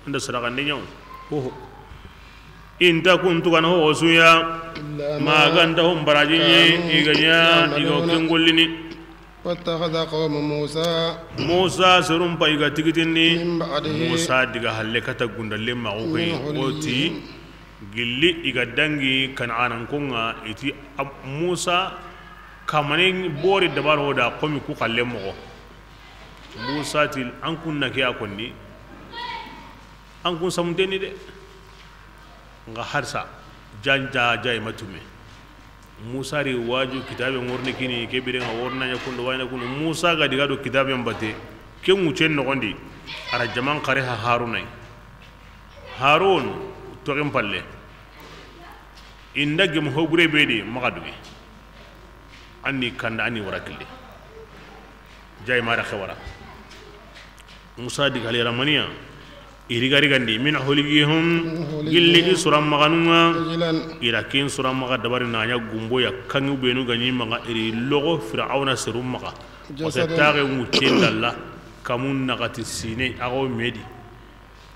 anda sadakande nyaw. Hoho. Inta kuntu kana ho suya. إلا ما Maganta hon baraji كانوا iganya igo يعملون. Kengollini. واتخذ قوم موسى Musa serun pa iga tigitindi. من بعده Musa diga halle kata gundalle maxu koy من حليهم. Oti gilli iga dangi Kanaanan konga iti ab-, Musa kamane bori dabaro da komi ku xalle moxo. Musa ti an kun na ke a konni. An kun samuntenni de. Nga harsa janja jay matume. Musa ri waju kitabe ngorni kini ke bire nga worna nya kundo wayna kundo. Musa ga diga do kitabe mbate ke ngucen no gondi. Ara jaman kare ha Haruna. Harun toxin palle. Inda gem hobure be de maxa duge. Anni kanda anni wara kille. Jay mara xewara. Musa diga hali ramaniya. Iriga rigandi min huliyihum gilli i suran maxanunga. Ira kin suran maxa dabari na ɲa gumbo ya kangi benu gani maxa iri logo Fir'auna serum maxa. Wasa taxe ŋuccen dalla kamun naxati sine axo medi.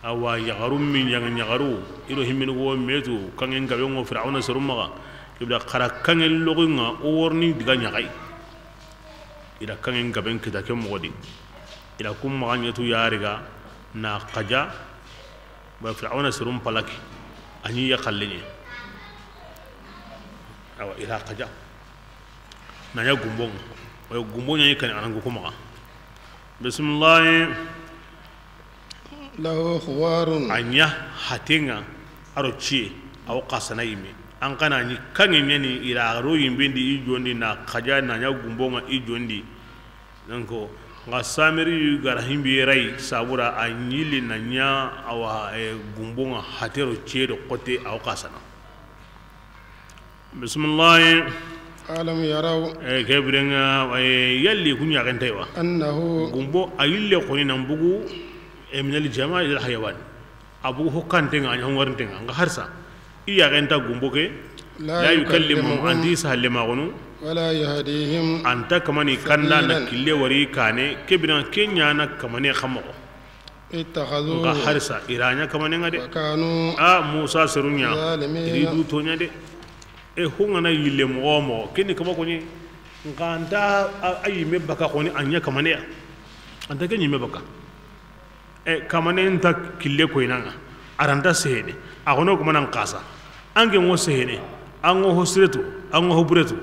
Awa yaxaru min ɲaga ɲaxaru ido himmini go metu kangen gabe ŋo Fir'auna serum maxa. Kibda xara kangen logo nga o worni diga ɲaxay. Ida kangen gaben kita ke moxo di. Ida kum maxa ɲetu yariga na xaja. Ba Fir'auna serum palaki. Ani ya xallenye. Awa ida xaja. Na ɲa gumbon. Oyo gumbo ɲa kani anangu kuma. Bismillah. له خوار. A ɲa hatenga aro ciye aw xasana yime. An kana ni kange ɲani ira aro yimbendi i jondi na xaja na ɲa gumbonga i jondi. Donc nga Samiri gara himbi ray sabura a ɲili na ɲa awa, e, gumbonga hatero ciye do xote aw xasana. Bismillah. ألم يروا E, ke birenga, e, yalli kunya gentay wa. أنه Gumbo a yille xoni nan bugu, e, من الجماد إلى الحيوان. A bugu hokkantenga, a ɲa hongarintenga, nga harsa. I ya genta gumbo ke, لا لا يكلمهم يكلمهم. Anti sa lema gonu. ولا يهديهم Anta kamani kanda na سبيلا. Kille wari kane, ke birenga kenya na kamane xamoxo. اتخذوه Nga harsa, ira ɲa kamane nga de. وكانوا A, Musa serunya, ظالمين. Iri du tonya de. E, hungana yille moxo moxo, keni kama koni, nga anta a, a yime baka koni, a ɲa kamane ya. Anta ke ɲime baka. E, kamane nta kille koyinanga. Aranta sehene. A kono kuma nan kasa. Ange ngo sehene. Ango hosiretu. Ango hoburetu.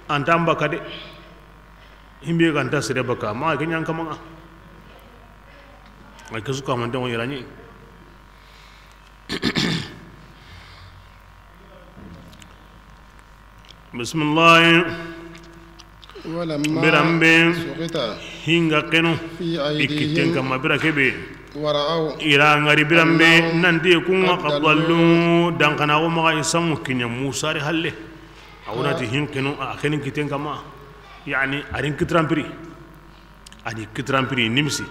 Anta mbaka de. Himbe ganta sere baka ma ke ɲan kamanga. Ay kesu kamante ngo yirani. Bismillah. ولما Birambe سقط hinga keno في أيديهم ikiten kama bira kebe. ورأوا Ira ngari birambe أنهم nanti kunga قد ضلوا. Qad dallu dankana o maga isamu kinya Musa ri halle. A wona ti hinqinu a xenin kiten kama. Yani, a rin kitirampiri. A di kitirampiri nimisi.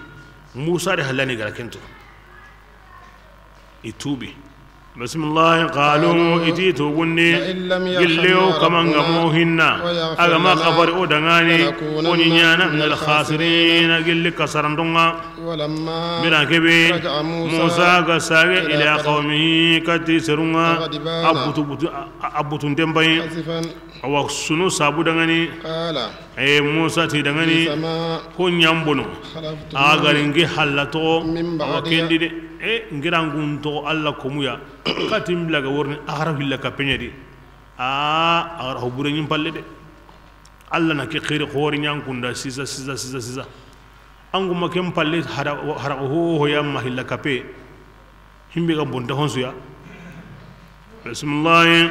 Musa de hallani gara kento. I tuubi. Bisimillahi, qalu, iti tugundi. Gilli o kamanga mo hinna. A ga ma xafari o dangani, o ni ɲana min alkhasirina, gilli kasarandonga. Bira kebe, Musa ga sage ila qawmihi, kati serunga, a butu butu, a butunten bayi. Awa sunu sabu dangani. Aye Musa ti dangani, ho ɲambono. A gari nge halla toxo, awa kendi de. E, ngirangun toxo Alla komuya. Katin bila ga worni, a xara hilla ka peɲa di. A, a xara ho bure ɲin palle de. Alla na ke xiri xori ɲankunda, sisa, sisa, sisa, sisa. Anguma ken palle, hara, hara ho, ho ya ma hilla kape. Himbe ga bonta honsuya. Bisimillahi.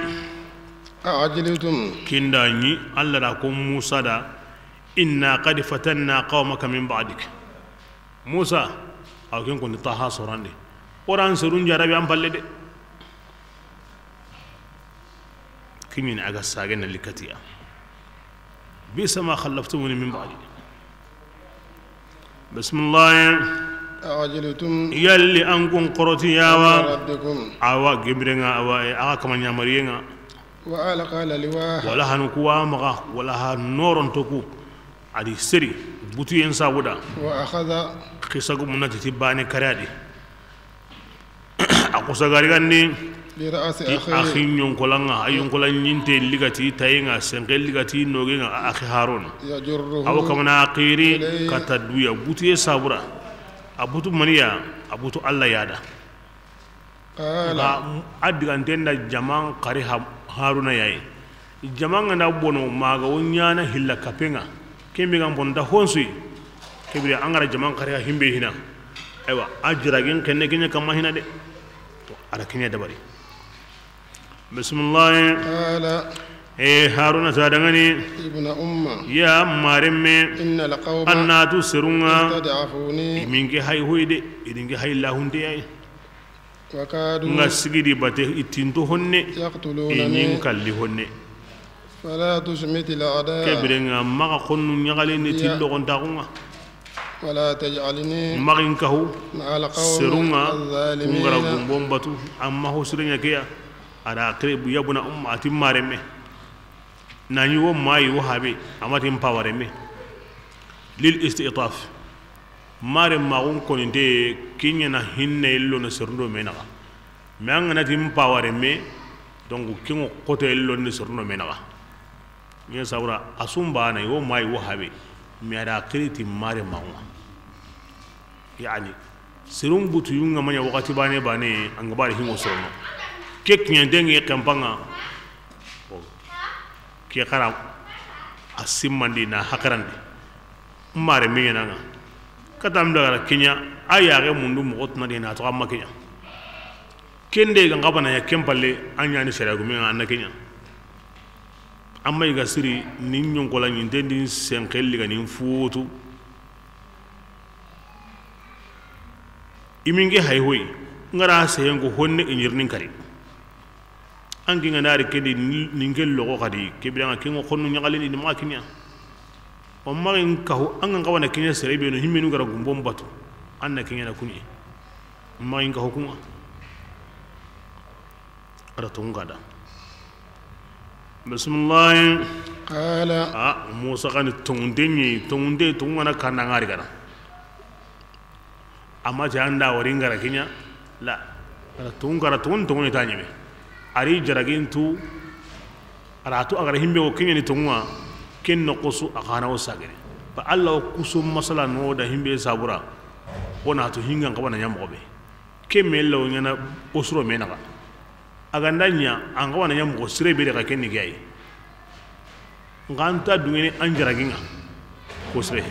أعجلتم. Kinda ɲi, Alla da ko Musa da, إنا قد فتنا قومك من بعدك. Musa, aw ken koni Taha sorande. Oran serun jarabi an palle de. Kiɲini a ga sage na likatiya. بئس ما خلفتموني من بعدي. Bisimillahi. أعجلتم. Yalli an kun xoroti yawa. أمر ربكم. Awa gemirenga, awa, e, a ga kama ɲamariyenga. وألقى الألواح. Wala hanu kuwa maxa, wala ha noron toku. A di seri, butuyen sabuda. وأخذ. Xisagu munati ti bane kare a di. A xusa gari gandi. برأس أخيه. Axi ɲonkolanga, a yonkola ɲinte ligati tayenga, senke ligati nogenga, a axi Harun. يجره. Awo kamana axiri إليه. Kata duya, butuye sabura. A butu maniya, a butu Alla yada. قال. Nka a diganten da jaman xari Haruna yayi. Jaman ga na bono, maga wo ɲana hilla kapenga. Kembe ga bonta honsuyi. Kebire an gara jaman xari ha himbe hina. Aywa, a jiragin kenne kenya kama hina de. To, ara kenya dabari. Bismillah. قال. E Haruna ta dangani. ابن أم. Ya maremme. إن القوم. Annatu serunga. استضعفوني. Iminge hay hoyde, idinge hay lahunde yayi. وكادوا. Nga sigidi bate i tinto honne. يقتلونني. I ɲin kalli honne. فلا تشمت الأعداء. Kebirenga maxa xonnu ɲaxalini tillo gontaxunga. ولا تجعلني. Maxin kahu. مع القوم. Serunga. الظالمين. Kungara gumbon batu. Amma ho sirenya keya. Ada kire bu yabuna umma ati maremme. Nani wo mayi wo habe. Amati mpawaremme. Lil istitaf. Mare maxun koninte, kiɲana hinne illo na serndo menaxa. Mais an ganati mpaware me, donc kiŋo xoto illo ni serndo menaxa. Ɲe sabura asumba na yo mayi wo habe. Mais ada kiriti mare maxunga. Yani serun butu yunga maɲa waxati bane bane, an gabari hingo sorono. Ke kiɲantengi kempanga. Ke xara a simmandi na hakarandi. Mare miɲananga. Katam dagara kiɲa, a yaxe mundu moxo tuna de na to amma kiɲa. Kende ga ngabana ya kempalle, a ɲani sere gumi an na kiɲa. Amma i ga siri ni ɲonkola ɲinten di senxelli ga ni futu. Iminge hay hoy ngara sehenko honne i ɲirnin kari. An ke ŋa na ri ke di, ni nke loxo xadi, ke bire ŋa ke ŋa xonnu ɲaxalini, ni maxa kiɲa. O maxin kahu, an ga n xawa na kiɲa sere be no, himmenu gara gumbon batu, an na kiɲa na kuɲe. Maxin kahu kuŋa. A da tonŋu ga da. Bismillahi. Qala. A, Musa xa ni tonŋunte ɲi, tonŋunte, tonŋu ŋa na kanna ŋari gana. Amma ti an da wari n gara kiɲa la. Ara tun kara tun tun ta ɲeme. Ari jaragin tu. Ara tu a gara himbe wo kiɲa ni tunga. Ken no kosu a xana wo sagene. Ba Allah wo kusu masala no da himbe sabura. Wona to hinga n xawa na ɲa moxo be. Ke me law ɲana osuro me naxa. A ga nda ɲa, an xawa na ɲa moxo sire be de xa ken ni gayi. N xa nta duŋene an jaragi ŋa. Ko sire.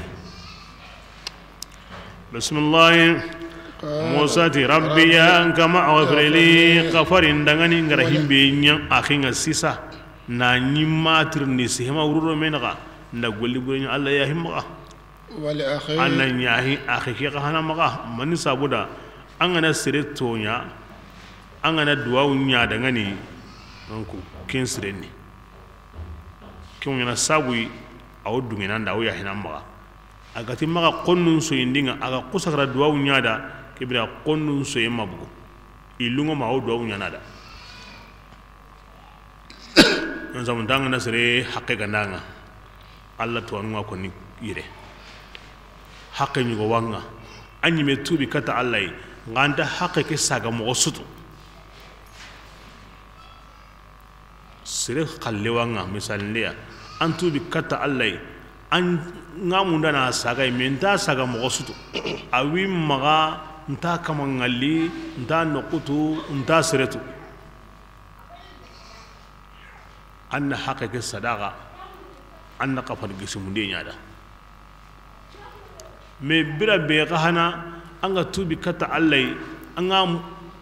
Bismillahi. Musa ti, Rabbi ya n kama, ighfir li, xafari n daŋani n gara himbe ɲa axi ŋa sisa. Na ɲi ma tirindi sehema wuro do me naxa. N da golli bure ɲa Allah ya himma xa. An na ɲahi axi ke xa hana maxa, mani sabuda, an ga na sere toɲa, an ga na duwawu ɲa daŋani, donc ken sirenni. Ke ŋa ɲaana sabu yi, a wo duŋenan da, a wo yaahinan maxa. A ga ti maxa xonnun soyindin ŋa, a ga xusagara duwawu ɲa da, ke bire xonnun soyen ma bugu. I lunŋo ma a wo duwawu ɲaana da. Yon sabu nta ŋa na sere haqqe ganda ŋa. Alla tuwaanu ŋa konni yire. Haqqe ɲugo wa ŋa. A ɲi me tuubi kata Alla yi. Ŋa nta haqqe ke saga moxo sutu. Sere xalle wa ŋa, misalinde ya. An tuubi kata Alla yi. An ŋa munda na saga yi, me nta saga moxo sutu. A wi maxa nta kama ŋalli, nta noxutu, nta seretu. An na haqqe ke sadaxa, an na xafari gesimunde ɲa da. Mais bira be xa hana, an ga tuubi kata Alla yi, an ga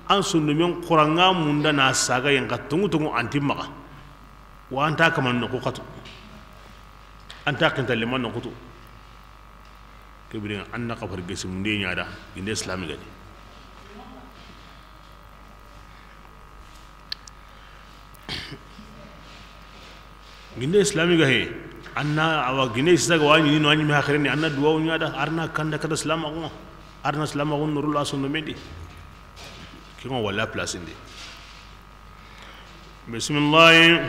an sondomen xora ŋa munda na saga yi, xa toŋu toŋu an ti maxa. Wa an nta kama noxu xatu. An nta xinta lema noxutu. Ke bire ŋa an na xafari gesimunde ɲa da, ginde Islami ga ni. Ginde Islami ga he, an na awa ginde sisa ga wa ɲiini no, a ɲi me haqqen ni, an na duwawu ɲa da, a ra na kanda kata silamaxu ŋa, a ra na silamaxu noru la sondomen di. Ke ŋa wala place ndi. Bisimilahi.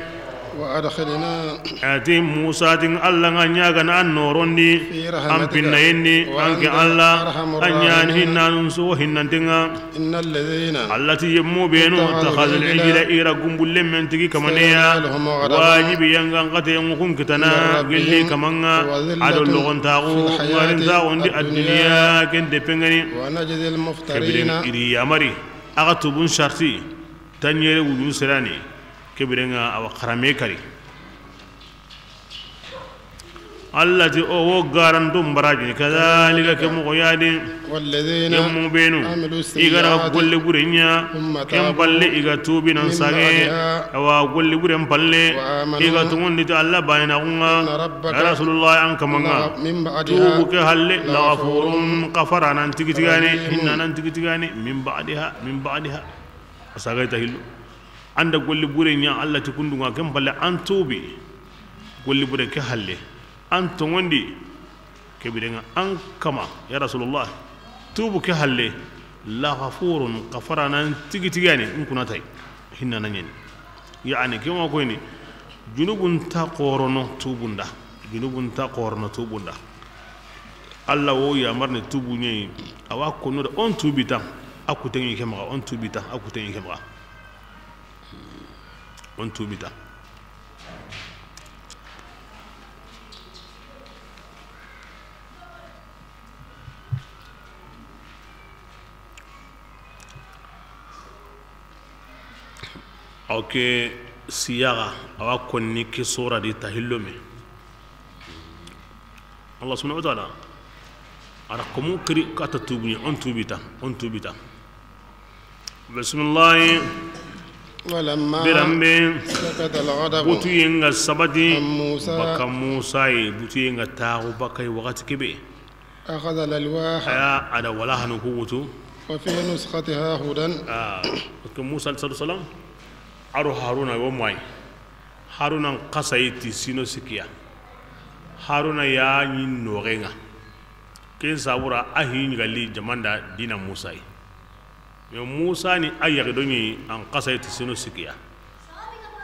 وأدخلنا. A ti Musa, ti Alla ŋa ɲaagana an noorondi, في رحمتك an pinnayen di, وأنت an ke Alla, أرحم an ɲa ni الراحمين hinnanun su hinnanten ŋa. إن الذين Alla ti yemmu benu, اتخذوا اتخذوا العجل العجل i ra gumbulle men tigi kamane ya, سينالهم غضب wajibi ya ŋa n xate ŋa kun kitana, من ربهم gilli kaman ŋa, وذلة a do logontaaxu, في الحياة ŋarintaxun di a الدنيا duniya, ken depen ŋa ni. ونجزي Ke bire المفترين. I ri yamari, a ga tuubun sarti, tanɲere wuju sirani, ke bire ŋa a wa xarame kari. Alla ti o wo garanto mbarajini, كذلك ke moxo ya di. والذين Yemmu benu, عملوا i ga ra السيئات golle bure ɲa, ثم ken تابوا palle i ga tuubi nan من sage, بعدها awa golle buren palle, وآمنوا i ga toŋondi ti Alla baanaaxun ŋa. إن ربك Ya Rasulullah, an kaman ŋa, لغ-، من بعدها tuubu ke halle, لغفور لغفور xafaranan tigi tigani, رحيم hinnanan tigi tigani, min ba'diha, min ba'diha. A saga i ta hillo. An da golle bure ɲa Alla ti kundun ŋa, ken palle an tuubi. Golle bure ke halle. An toŋondi. Ke bire ŋa an kama, ya Rasulullah. Tuubu ke halle. لغفور, xafaranan tigi tigani, n kuna tay. Hinnana ɲeni. Yaani, ke ŋa koyni. Junubun ta xorono tuubun da. Junubun ta xorono tuubun da. Alla wo yamarni tuubu ɲa yi, a wa konno da o n tuubi ta, a kuteŋi ke maxa, o n tuubi ta, a kuteŋi ke maxa. O n tuubi ta. Aw ke siyaxa, a wa konni ke sora di ta hillo me. Allah subhanahu wa ta'ala, a ra komu kiri kata tuubu ɲa, o n tuubi ta, o n tuubi ta. Bisimilahi. ولما Biranbe سكت الغضب butuye ŋa sabati عن موسى baka Musa yi, butuye ŋa taxu baka yi waxati kebe. أخذ الألواح. A ya a da walahanu ku wutu. وفي نسختها هدى. Ah, parce que Musa alayhi salatu wasalam, a do Haruna wo mayi. Haruna n xasayi ti sino sikiya. Haruna ya ɲi noxen ŋa. Ken sabura a hi ɲi ga li jamanda dina Musa yi. Mais Musa ni a yaxi do ɲi an xasayi ti sino sikiya.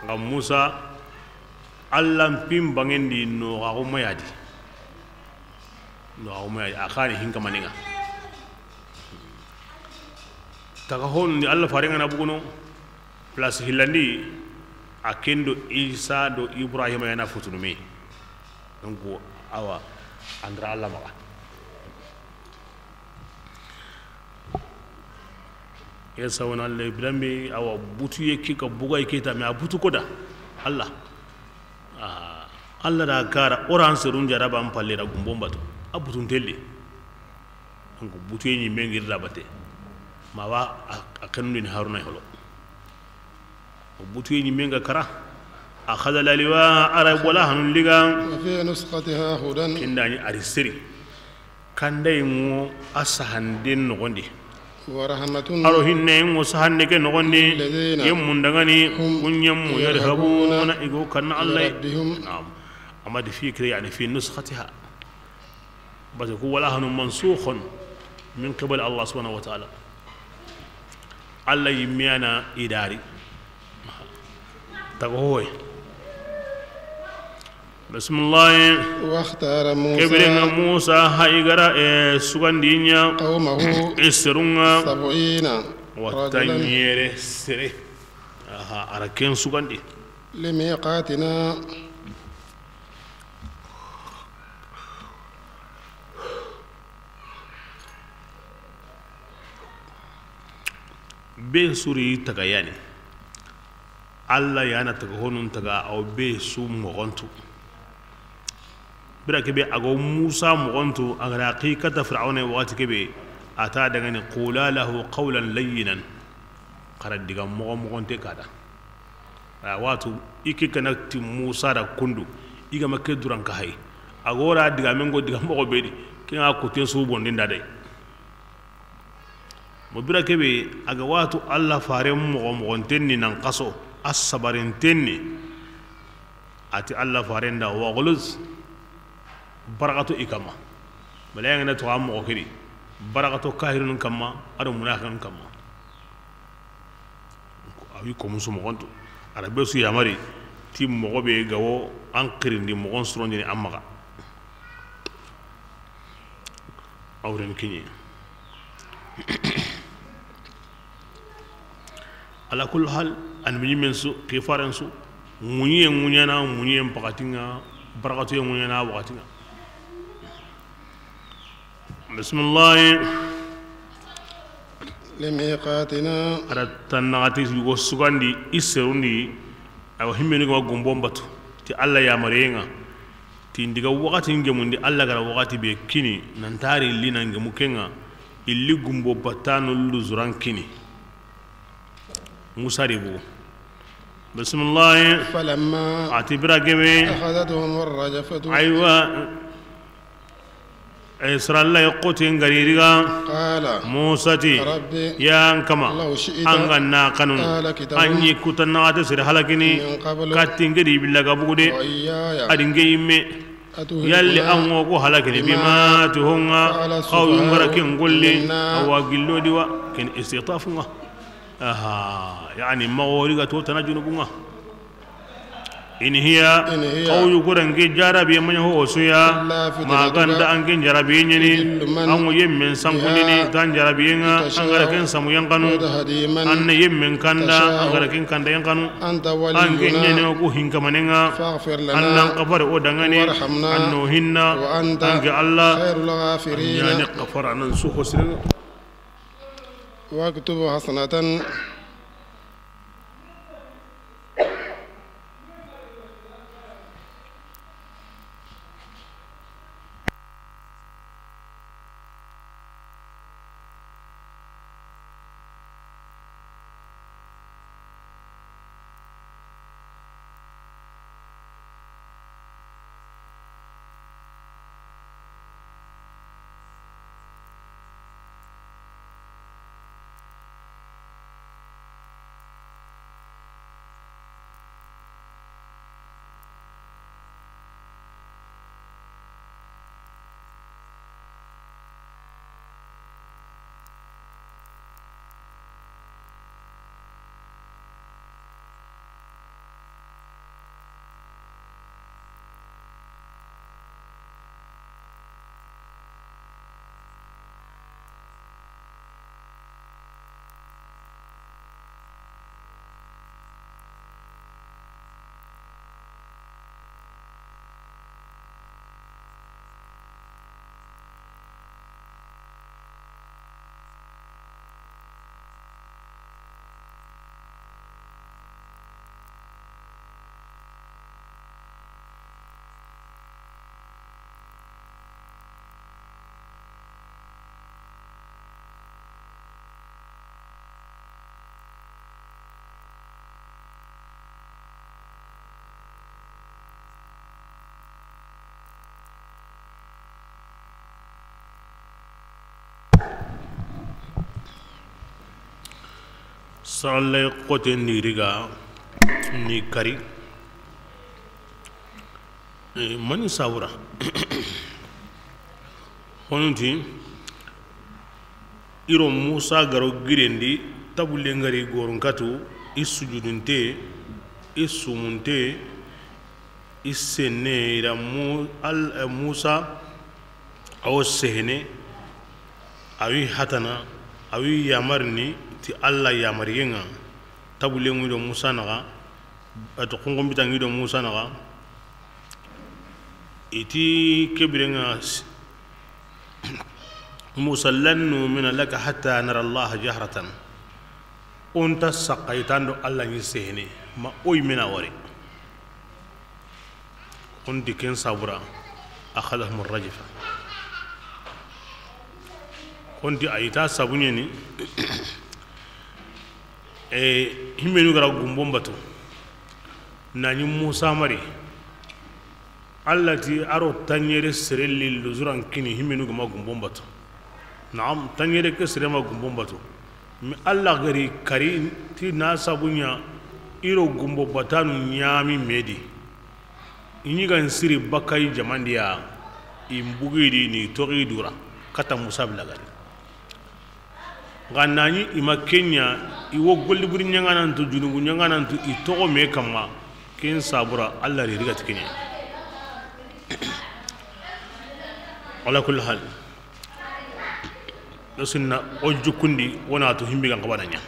Nxa Musa, Allah n pin bangendi noxaxu mayadi. Noxaxu mayadi, a xa ni hinkamanen ŋa. Taga honundi Allah faren ŋa na buguno, place hillandi, a ken do Isa do Ibrahima ya na futunu me. Donc, awa, an dara Allah maxa. Ye sawana le bilambe awa butuye ke ka bugay ke ta, mais a butu ko da Allah. Ah, Allah da kara oran serun jaraba an palle da gumbon batu. A butun telle. Donc butuye ɲi me ngir da bate. Ma wa a, a kanundini Haruna holo. O butuye ɲi me nga kara. أخذ الألواح, a ra wala hanun liga. وفي نسختها هدى. Ken da ɲi a ri seri. Kandaye ŋo a sahanden noxondi. ورحمة. A ro hinne ŋo sahande ke noxondi. للذين Yemmun dangani, هم kun yemmu, يرهبون yarhabuna, i go kanna Allah. بربهم. Naam. Amma di fi kire, yani fi nusxatiha. Parce que ku wala hanu mansukh min qibal Allah subhanahu wa ta'ala. Alla yimme ya na i dari. Taga hoy. Bismillah. واختار موسى. Ke biren ŋa Musa ha i ga ra, eh, sugandi ɲa. قومه. I serun ŋa. سبعين. Wa رجلا. Tanɲere sere. Aha, a ra ken sugandi. لميقاتنا. Be su ri taga yani. Alla ya na taga honun taga, aw be su moxontu. Bira kebe a go Musa moxontu, a ga ra xi kata Fir'auna waxati kebe, a ta dangani, "Qula lahu qawlan layyinan." Xara diga moxo moxonte kada. A watu, i ke kana ti Musa da kundu, i ga ma ke duran ka hay. A go ra diga men go diga moxo be di, ke ŋa kuten su bondin da day. Mo bira kebe, a ga watu Alla faren moxo moxonten ni nan xaso, a sabarinten ni. A ti Alla faren da, "Waghluz." Barakato i kanma. Malaika ŋa na to a moxo ke di. Barakato kahirun kanma, a do munafiqun kanma. A wi ko musu moxontu. A ra be su yamari, ti moxo be ga wo an xirindi moxon surondini an maxa. Awren kiɲe. Ala kulli hal, an mi men su, xifaren su, ŋuɲiye ŋuɲana, ŋuɲiye pakati ŋa, barakatuye ŋuɲana wakati ŋa. Bismillahi. لميقاتنا. A ra tannaxati yugo sugandi, i serundi, awa himmeni ga ma gumbo n batu, ti Alla yamariye ŋa, ti n diga waxati n gemundi, Alla ga ra waxati be kini, nan tari li nan gemu ke ŋa, i li gumbo battanu luzuran kini. Musa ri bugu. Bismillahi. فلما. A ti bira gebe. أخذتهم الرجفة. Aywa. Israila ya xoti n ga ri riga. قال. Musa ti. رب. Ya n kama. لو شئت. An ga na xanu. أهلكتهم. An ɲi kutannaxate sere halakini. من قبل. Katti n ke di billa ga bugu de. وإياي. A di n ke yimme. أتهلكنا. Yalli an ŋo ko halakini. بما. Bima ti ho ŋa. فعل السفهاء. Xaw yu n ga ra ken golli. منا. Awa gillo di wa. Ken istitafu ŋa. Aha, yani, ma wori ga to tana junubun ŋa. In hiya, in hiya, xaw yu goren ke jarabi ma ɲa ho su ya, إلا فتنتك, ma ganda an ke jarabi ɲeni, تضل من, an ŋo yemmen sankundini, بها, tan jarabi ŋa, تشاء, an ga ra ken samu yan kanu, وتهدي من, an na yemmen kanda, تشاء, an ga ra ken kanda yan kanu, أنت ولينا, an ke ɲeni o ku hinkamanen ŋa, فاغفر لنا, an nan kafare o dangani, وارحمنا, an no hinna, وأنت, an ke Alla, خير الغافرين, an ɲani kafara nan su ho siren ŋa. واكتب حسنة. Sallay xoten ni riga ni kari. Eh, mani sabura. Honunti, i ro Musa ga ro girendi, tabulle ngari gorunkatu, i sujudunte, i sumunte, i senne, i da Mu-, Al-, eh, Musa, a wo sehene, a wi hatana, a wi yamarini ti Alla yamariyen ŋa, tabulle ŋi do Musa naxa, a to xonxonbita ŋi do Musa naxa, i ti ke biren ŋa s-, Musa, lan numina laka hatta nara Allaha jahratan. O nta saxa i tan do Alla ɲi sehene, ma o yi me na wari. O nti ken sabura, akhadhahum rajfa. O nti a yi ta sabu ɲeni, e, himmenu ga ra gumbon batu, na ɲi Musa mari, Alla ti a ro taɲere sere li luzuran kini, himmenu ga ma gumbon batu. Naam, taɲere ke sere ma gumbon batu. Mi Alla ga ri kari ti na sabu ɲa i ro gumbo batanu ɲami me di. I ɲi ga n siri bakka i jaman di ya, i n bugi di ni toxi dura kata Musa bila gari. Ga na ɲi i ma ke ɲa, i wo golli buri ɲaŋanantu, junubu ɲaŋanantu, i toxo me kamma, ken sabura Alla ri riga ti ke ɲa. Ala kulli hal. O sinna o jukundi, wona to himbi ga n xabana ɲa.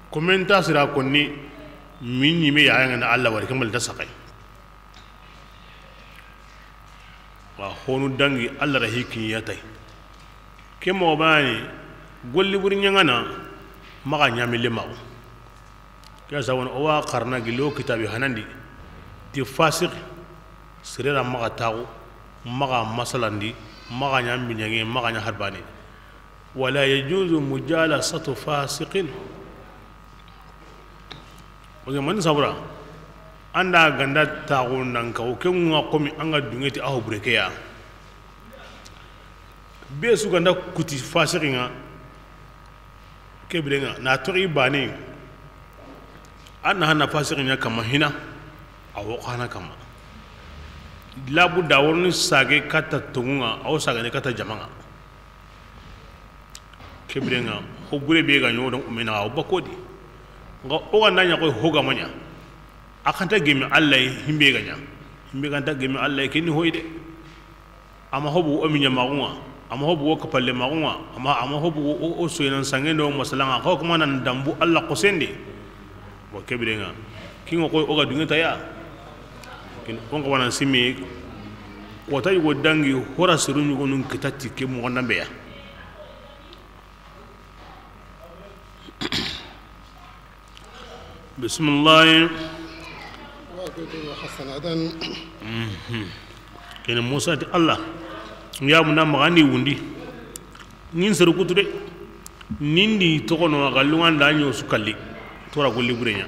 Komenta sira konni, min ɲi me ya ŋa na Alla wari, kembal ta saxay. Wa honu dangi Alla ra hikki ya tay. Ke mo bani, golli buri ɲaŋana, maxa ɲami le maxu. Ke sa woni o wa xarana gilli o kitabi hanandi ti fasiq, sere ra maxa taxu, maxa masalandi, maxa ɲa mbiɲange, maxa ɲa harbani. Wala yajuzu mujalasatu fasiqin. Parce que mani sabura, an da ga n da taxu nan ka, o ke ŋa komi an ga duŋe ti a ho bure ke ya. Be su ga n da kuti fasiqi ŋa, ke biren ŋa, na toxi bane, an na hana fasiqi ɲa kamma hina, a wo xana kamma. Labu da worni sage kata toŋu ŋa, a wo sage ne kata jama ŋa. Ke biren ŋa, ho bure be ga ɲo don umena, a wo bako di. Nga o ga na ɲa koy ho ga ma ɲa. A xa nta gemi Alla yi, himbe ga ɲa. Himbe ga nta gemi Alla yi, ke ni hoy de. Ama hobu o miɲa maxu ŋa, ama hobu o kapalle maxu ŋa, ama, ama hobu o, o soynan sange ndo masala ŋa, xo kuma nan dambu Alla xosendi. Bon, ke biren ŋa, ki ŋa koy o ga duŋe ta ya. Kin, o n xawa nan simi, kota yugo dangi, hora seru ɲugo nun kita ti ke moxo nambe ya. Bisimilahi. Wa aqridu hasanatan. Mhm. Kene Musa ti Alla, ya muna maxa ni wundi. Nin seru kutu de. Nin di toxono a ga lunŋa nda ɲo su kalli. Tora golli bure ɲa.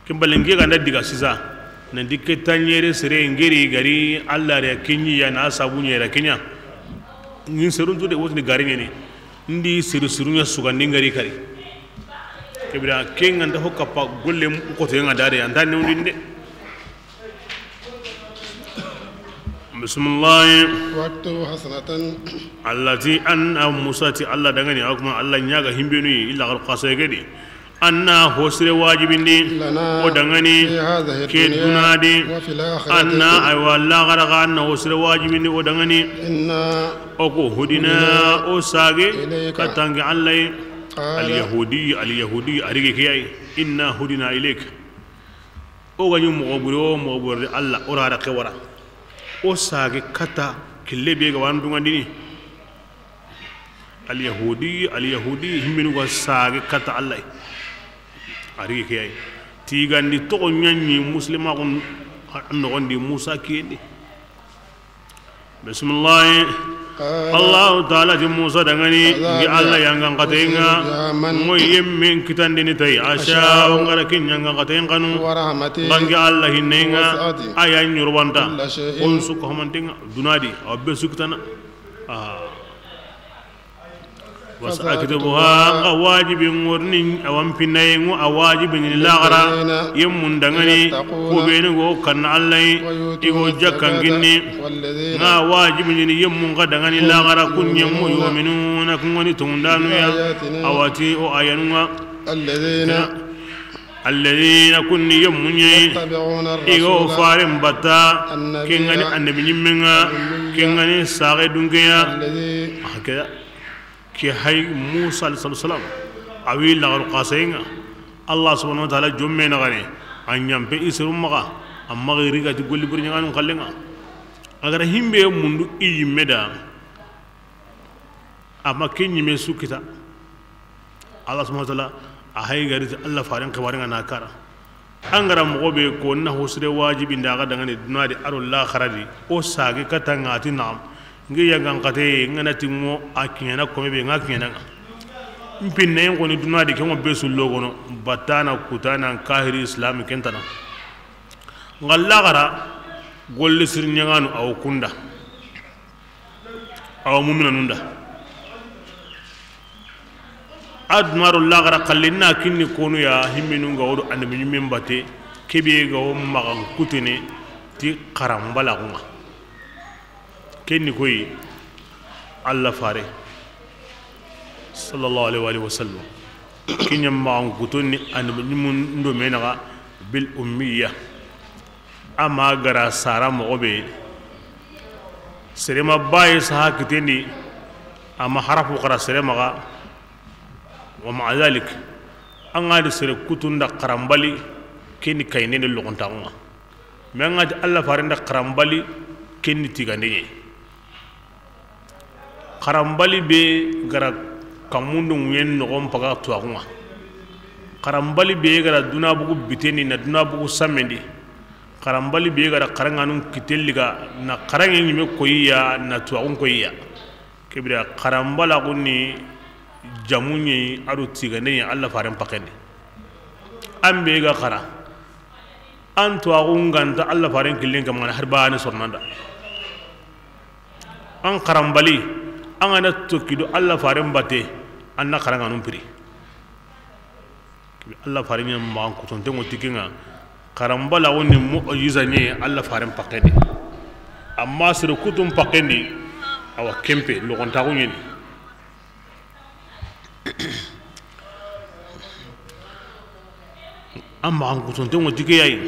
Ken balle nke ga nda diga sisa. Nanti ke taɲere sere ngeri gari Alla re ke ɲi ya na sabu ɲera ke ɲa. Nin serun tu de wotini gari ɲeni. Ndi siru siru ɲa sugandi ngari kari. Ke bira ke ŋa nta ho kappa golle n xote ŋa dare anta newndinde. Bisimilahi. Wa aqridu hasanatan. Alla ti an na Musa ti Alla danŋani, a kuma Alla ɲa ga himbenu yi, illa xal xasegedi. An na hosire wajibindi, lana, o danŋani, fi hadhihi, ke dunya, duna di, wa fil akhirati, an na, aywa, laxara xa, an na hosire wajibindi, o danŋani. Inna, o ko, hudina, hudina, o sage, ilayka, katta nke Alla yi. Qala. Al yahudi, al yahudi, a rige ke ya yi. Inna hudina ilayka. O ga ɲi moxo bure, o moxo bure de Alla, o ra ra ke wara. O sage katta, kille be ga wa an dunŋandini. Al yahudi, al yahudi, himmenu ga sage katta Alla yi. A ri ke yi. Tigandi toxo ɲa ɲi muslima xun noxondi Musa kiyendi. Bisimilahi. Qala. Allahu taala ti Musa danŋani, kadhalika, ngi Alla yangan xateŋa, nusi biha man, moy yemmen kitandini tay, asha, asha, o ngara kin yangan xateŋa xanu, wa rahmati, ngi Alla hinnenga, wasi'at, a ya ɲurbanta, kulla shay'in, kon su ko hamantenga, duna di, a be su kitana. Ah. وسأكتبها, n ga wajibi ŋorni, a wa n pinnaye ŋo, a wajibi ni laxara, yemmun dangani, ku benu go kanna Alla yi, i go jakkan kinni, n ga wajibi ni yemmun ga dangani laxara, kun yemmu, يؤمنون, kun ŋoni tongundanu ya, a wa ti o ayanu ŋa. الذين, kun ni yemmu ɲa yi, i ga o faren batta, ken ga ni annabi ɲimmen ŋa, ken ga ni saxe dunke ya. Hakaza. Ke hay Musa alayhi salatu wasalam, a wi laxaru xasayen ŋa, Allah subhanahu wa ta'ala jomme na gane, a ɲampe i seru maxa, amma ga ri ga ti golli buri ɲaŋanun xallen ŋa. A ga ra himbe mundu i yimme da, amma ke ɲime su kita. Allah subhanahu wa ta'ala a hay ga ri ti Allah faren xibaren ŋa na kara. An ga ra moxo be ko na hosire wajibi nda ga dangane duna di aro laxara di, o sage kata ŋa ti naxam. Nge yagan xate ŋa na ti ŋo a kiɲana kome be ŋa kiɲana ŋa. N pinne ŋo ni duna di ke ŋo be sullo gono, batana kutana kahiri islam kentana. Ŋa laxara golle sir ɲaŋanu a wo kunda. Awa muminanun da. A duna do laxara xalle na kinni konu ya, himmenu ga wo do annabi ɲimmen batte, kebe ga wo maxan kutene ti xaranbalaxu ŋa. Ken ni koyi Allah fare sallallahu alaihi wa alihi wa sallam. Kiɲa maxan kutoni annabi ɲimmun do me naxa bil ummiya. A ma ga ra sara moxo be, sere ma baye saha kitendi, a ma harafu xara sere maxa. Wa ma'a zalik, an ga di sere kutunda xaranbali, ken ni kayinde ni loxontaxu ŋa. Mais an ga di Allah faren da xaranbali, ken ni tigande ɲe. Xaranbali be ga ra kamundu ŋuyen noxon paga tuwaxu ŋa. Xaranbali be ga ra duna bugu bitendi na duna bugu sammendi. Xaranbali be ga ra xaranŋanun kitelli ga na xaranŋe ɲime koyiya na tuwaxun koyiya. Kebira xaranbalaxu ni jamu ɲe a do tigande ɲe Allah faren pakendi. An be ga xara an tuwaxu ŋa nta Allah faren killen kamana har bane sornanda. An xaranbali, an ga na tokki do Allah faren batte, an na xaranŋanun piri. Allah faren ɲa maxan kutonte ŋo ti ke ŋa. Xaranbalaxu ni mu'jiza ɲe Allah faren pakendi. Amma sere kutun pakendi, awa kempe loxontaxu ɲeni. An maxan kutonte ŋo ti ke yayi.